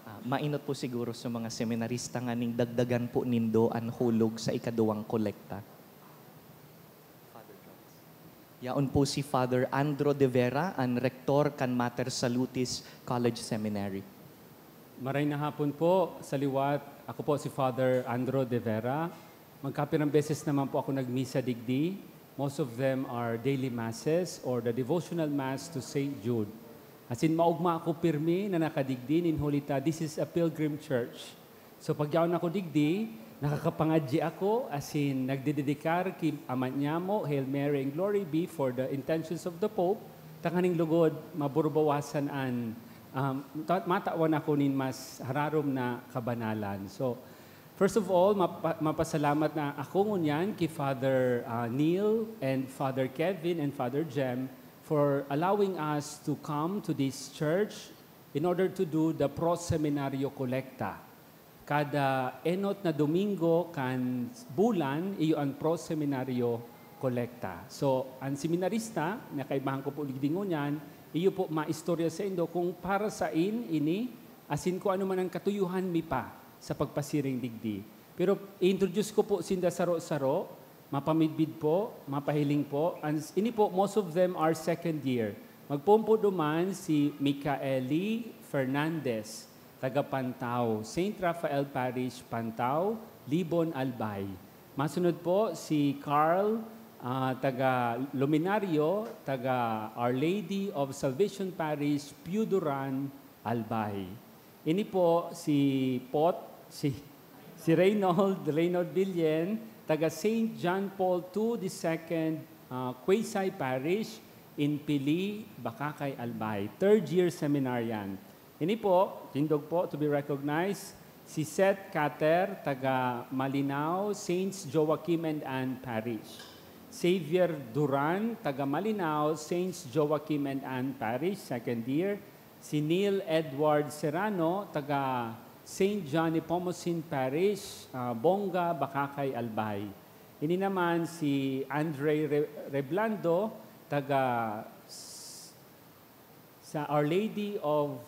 Ah, mainot po siguro sa mga seminarista nganing dagdagan po nindo an hulog sa ikaduwang kolekta. Yaon po si Father Andro de Vera, an rektor kan Mater Salutis College Seminary. Maray na hapon po sa liwat. Ako po si Father Andro de Vera. Magkapirang beses naman po ako nagmisa digdi. Most of them are daily masses or the devotional mass to Saint Jude. Asin maogma ako pirmi na nakadigdi nin huli ta, this is a pilgrim church. So, pagyaon ako digdi, nakakapangadyi ako, asin nagdededikar ki Ama Niamo, Hail Mary and Glory Be for the intentions of the Pope, tanganing lugod, maburubawasan an, um, ta-, matawan ako nin mas hararom na kabanalan. So, first of all, mapa-, mapasalamat na ako ngunyan ki Father, ah, Neil and Father Kevin and Father Jem for allowing us to come to this church in order to do the pro-seminario collecta. Kada enot na Domingo kan bulan, iyo an pro-seminario collecta. So, an seminarista, na kaibahan ko po digdi ngunyan, iyo po maistorya saindo kung para sain ini, asin kung ano man an katuyohan mi pa sa pagpasiring digdi. Pero i-introduce ko po sinda saro-saro, mapamidbid po, mapahiling po. An, ini po, most of them are second year. Magpoon po duman si Micaeli Fernandez, taga Pantao, Saint Raphael Parish, Pantao, Libon, Albay. Masunod po si Carl, ah, taga Luminario, taga Our Lady of Salvation Parish, Piuduran, Albay. Ini po si Pot, si, si Reynold, Reynold Billen, taga Saint John Paul two the second, ah, Quezay Parish in Pili, Bacacay, Albay. Third year seminarian. Ini po, tindog po to be recognized, si Seth Cater, taga Malinao, Saints Joaquim and Ann Parish. Xavier Duran, taga Malinao, Saints Joaquim and Ann Parish, second year. Si Neil Edward Serrano, taga Saint John Nepomucen Parish, ah, Bonga, Bacacay, Albay. Ini naman si Andre Re-, Reblando, taga s-, sa Our Lady of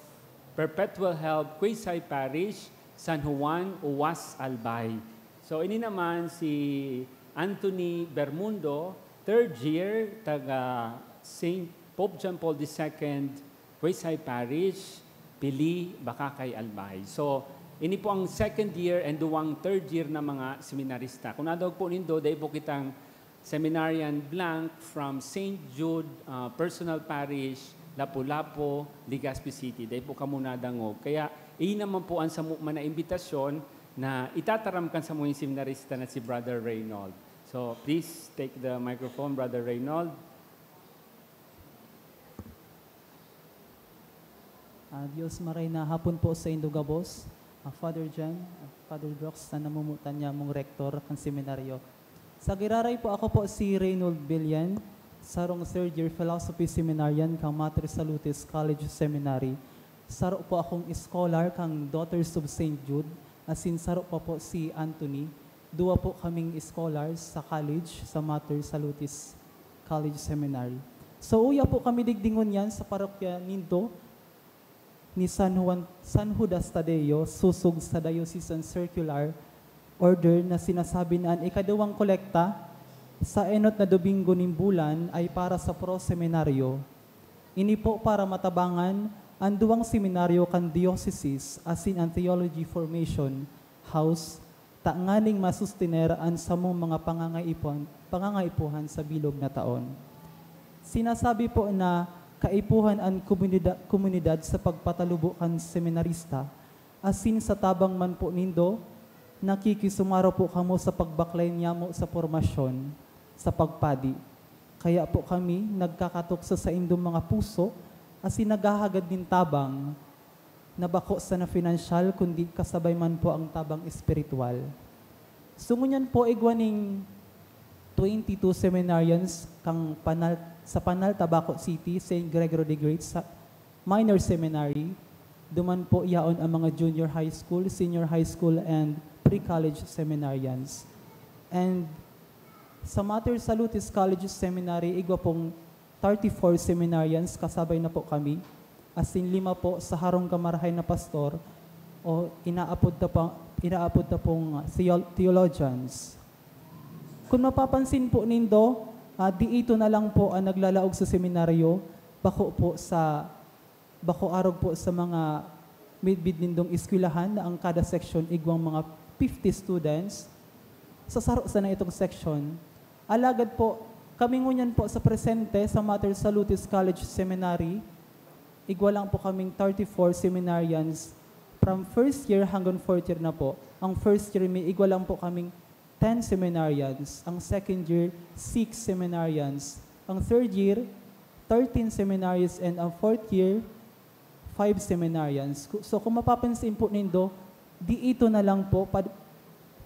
Perpetual Help, Quezay Parish, San Juan, Uwas, Albay. So, ini naman si Anthony Bermundo, third year, taga Saint Pope John Paul the second, Quezay Parish, Pili, Bacacay, Albay. So, ini po ang second year and duwang third year na mga seminarista. Kung nadangog po nindo, dai po kitang seminarian blank from Saint Jude, ah, Personal Parish, Lapu-Lapu, Legazpi City. Dai po kamo nadangog. Kaya, ini naman po ang samo man na imbitasyon na itataram kan samong seminarista na si Brother Reynold. So, please take the microphone, Brother Reynold. Ah, Dios, maray na hapon po saindo gabos. Father Jan, Father Brooks, na namumutan niya mong rektor kan seminaryo. Sa giraray po, ako po si Reynold Billian, sarong third year philosophy seminarian kan Mater Salutis College Seminary. Saro po akong scholar kan Daughters of Saint Jude, asin saro pa po si Anthony. Duwa po kaming scholars sa college, sa Mater Salutis College Seminary. So, uya po kami digdi ngunyan sa parokya nindo, ni San Juan, San Judas Tadeo, sosog sa Diocesan Circular Order na sinasabi na an ikaduwang kolekta sa enot na Domingo nin bulan ay para sa pro-seminaryo. Ini po para matabangan an duwang seminaryo kan diocese asin an Theology Formation House tanganing masustiner an samong mga pangangaipuhan, pangangaipuhan sa bilog na taon. Sinasabi po na kaipuhan an komunida-, komunidad sa pagpatalubo kan seminarista, asin sa tabang man po nindo, nakikisumaro po kamo sa pagbaklay niyamo sa pormasyon, sa pagpadi. Kaya po kami nagkakatok sa saindong mga puso, asin naghahagad nin tabang, na bako sana pinansyal, kundi kasabay man po ang tabang espiritual. So, ngunyan po, igwa ning twenty-two seminarians kan Panal-, sa Panal, Tabaco City, Saint Gregory the Great sa Minor Seminary. Duman po yaon ang mga junior high school, senior high school, and pre-college seminarians. And sa Mater Salutis College Seminary, igwa pong thirty-four seminarians, kasabay na po kami, asin lima po sa harong kamarahay na pastor, o inaapod ta pa, inaapod ta pong, ah, theo-, theologians. Kung mapapansin po nindo, ah, di ito na lang po ang naglalaog sa seminaryo, bako po sa, bako arog po sa mga midbid nindong eskwelahan na ang kada section igwang mga fifty students. Sa saro sana itong section. Alagad po, kami ngunyan po sa presente sa Mater Salutis College Seminary, igwa lang po kaming thirty-four seminarians from first year hanggang fourth year na po. Ang first year, may igwa lang po kaming ten seminarians. Ang second year, six seminarians. Ang third year, thirteen seminarians. And ang fourth year, five seminarians. Ku-, so, kung mapapansin po nindo, di ito na lang po, pad-,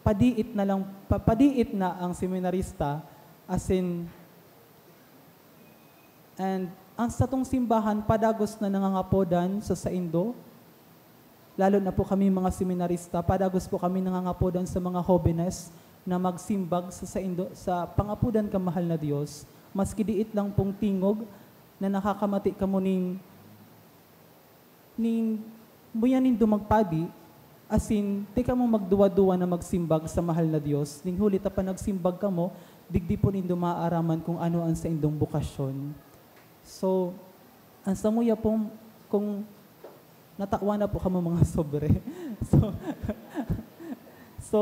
padiit na lang, pa-, padiit na ang seminarista, as in, and ang satong simbahan padagos na nangangapodan sa saindo, lalo na po kami mga seminarista, padagos po kami nangangapodan sa mga hobenes na magsimbag sa saindo, sa pangapodan kan mahal na Dios, maski diit lang pong tingog na nakakamati kamo ning, ning muya nindo magpadi, asin di kamo magduwa-duwa na magsimbag sa mahal na Dios, ning huli ta pa nagsimbag kamo, digdi po nindo maaaraman kung ano ang saindong bokasyon. So, ang samuya pong, kung natawan na po kamo mga sobre. So, so,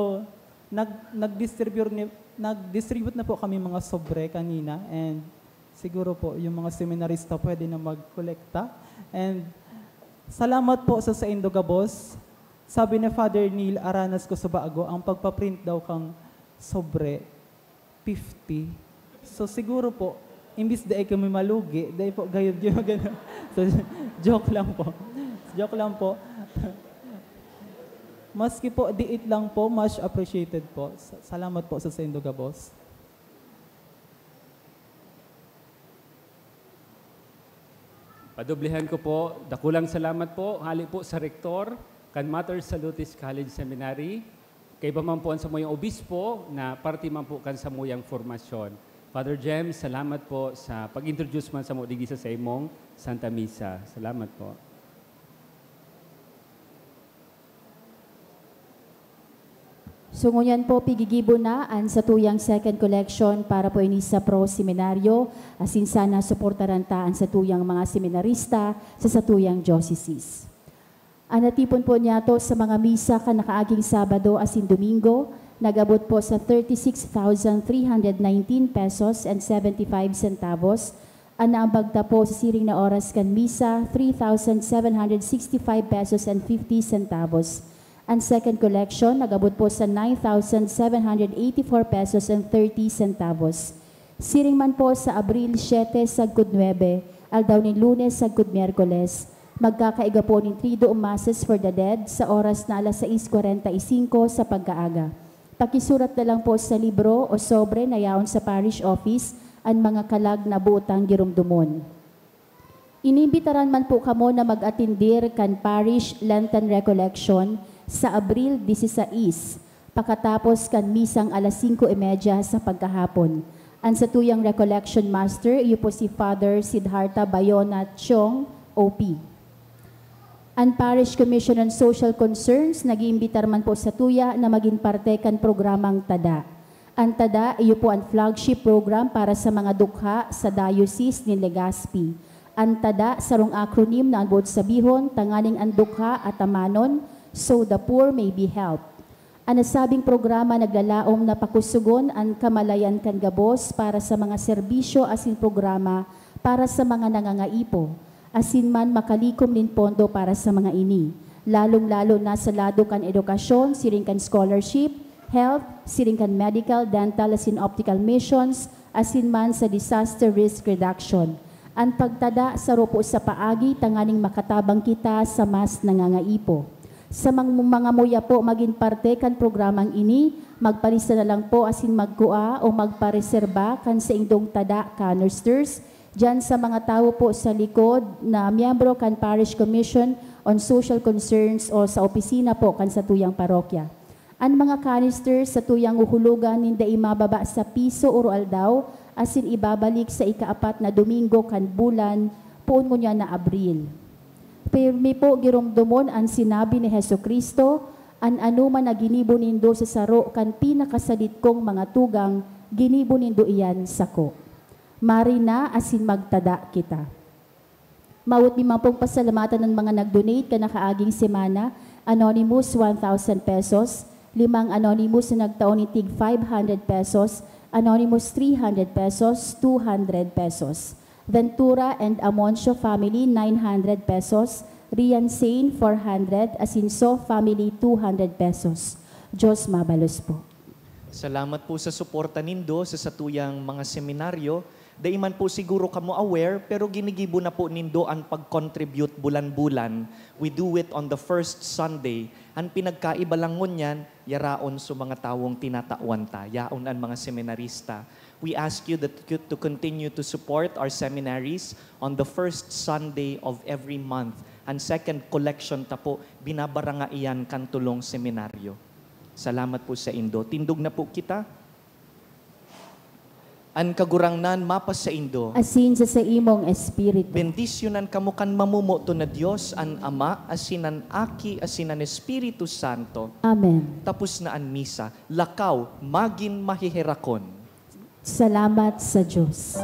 nag-, nag-distribute ni, nag-distribute na po kami mga sobre kanina, and siguro po yung mga seminarista pwede na magkolekta. And salamat po sa saindo gabos. Sabi ni Father Neil Aranas Cosobago, ang pagpaprint daw kang sobre, fifty. So, siguro po, imbis dai kami malugi, dai po gayud yung gano'n. So, joke lang po. Joke lang po. Maski po, diit lang po, much appreciated po. Sa-, salamat po sa saindo gabos. Padublehan ko po, dakulang salamat po, hali po sa Rektor, kan Mater Salutis College Seminary, kaiba man po ang samuyang obispo na parte man po kan samuyang formasyon. Father Jem, salamat po sa pag-introduce man samo digdi sa saimong Santa Misa. Salamat po. So, ngunyan po, pigigibo na an satuyang second collection para po ini sa pro seminaryo, asin sana suportaran ta an satuyang mga seminarista sa satuyang diocese. An natipon po niyato sa mga misa kan nakaaging Sabado asin Domingo, nag-abot po sa thirty-six thousand three hundred nineteen pesos and seventy-five centavos. An naambag ta po sa siring na oras kan misa, three thousand seven hundred sixty-five pesos and fifty centavos. An second collection, nag-abot po sa nine thousand seven hundred eighty-four pesos and thirty centavos. Siring man po sa Abril siete sagkod nuebe, aldaw nin Lunes sagkod Miyerkules, Magkakaiga po nin Triduum Masses for the Dead sa oras na alas sais kwarenta y singko sa pagkaaga. Pakisurat na lang po sa libro o sobre na yaon sa parish office an mga kalag na buotang giromdomon. Inimbitaran man po kamo na mag-atendir kan Parish Lenten Recollection sa Abril disisais, pakatapos kan misang alas singko y medya sa pagkahapon. An satuyang recollection master, iyo po si Father Siddhartha Bayona Chong, O P. An Parish Commission on Social Concerns nag-iimbitar man po satuya na magin parte kan programang Tada. An Tada, iyo po an flagship program para sa mga dukha sa Diocese nin Legazpi. An Tada, sarong acronym na an boot sabihon, tanganing an dukha atamanon, so the poor may be helped. An nasabing programa naglalaom na pakusogon an kamalayan kan gabos para sa mga serbisyo asin programa para sa mga nangangaipo, asin man makalikom nin pondo para sa mga ini, lalong-lalo na sa lado kan edukasyon, siring kan scholarship, health, siring kan medical, dental asin optical missions, asin man sa disaster risk reduction. An pagtada saro po sa paagi tanganing makatabang kita sa mas nangangaipo. Sa mang-, mga muya po magin parte kan programang ini, magpalista na lang po asin magkua o magpareserba kan saindong tada canisters diyan sa mga tawo po sa likod na miyembro kan Parish Commission on Social Concerns o sa opisina po kan satuyang parokya. An mga canister satuyang huhulogan nin dai mababa sa piso oro-aldaw asin ibabalik sa ikaapat na Domingo kan bulan, poon ngunyan na Abril. Pirmi po giromdomon an sinabi ni Jesu-Cristo, "An anoman na ginibo nindo sa saro kan pinakasadit kong mga tugang, ginibo nindo iyan sako." Mari na asin magtada kita. Mawot mi man pong pasalamatan an mga nag-donate kan nakaaging semana, Anonymous, one thousand pesos, limang Anonymous na nagtao nin tig five hundred pesos, Anonymous, three hundred pesos, two hundred pesos. Ventura and Amoncio family, nine hundred pesos, Rian Sane, four hundred, Asinso family, two hundred pesos. Diyos mabalos po. Salamat po sa suporta nindo sa satuyang mga seminaryo. Dai man po siguro kamo aware, pero ginigibo na po nindo an pag-contribute bulan-bulan. We do it on the first Sunday. An pinagkaiba lang ngunyan, yaraon sa mga tawong tinatawan ta, yaon an mga seminarista. We ask you that to continue to support our seminaries on the first Sunday of every month. An second collection ta po, binabaranga iyan kan tolong seminaryo. Salamat po saindo. Tindog na po kita. An Kagurangnan mapasaindo. Asin sa saimong espiritu. Bendisyonan kamo kan mamomoton na Dios, an Ama, asin an Aki, asin an Espiritu Santo. Amen. Tapos na an misa. Lakaw, magin maheherakon. Salamat sa Dios.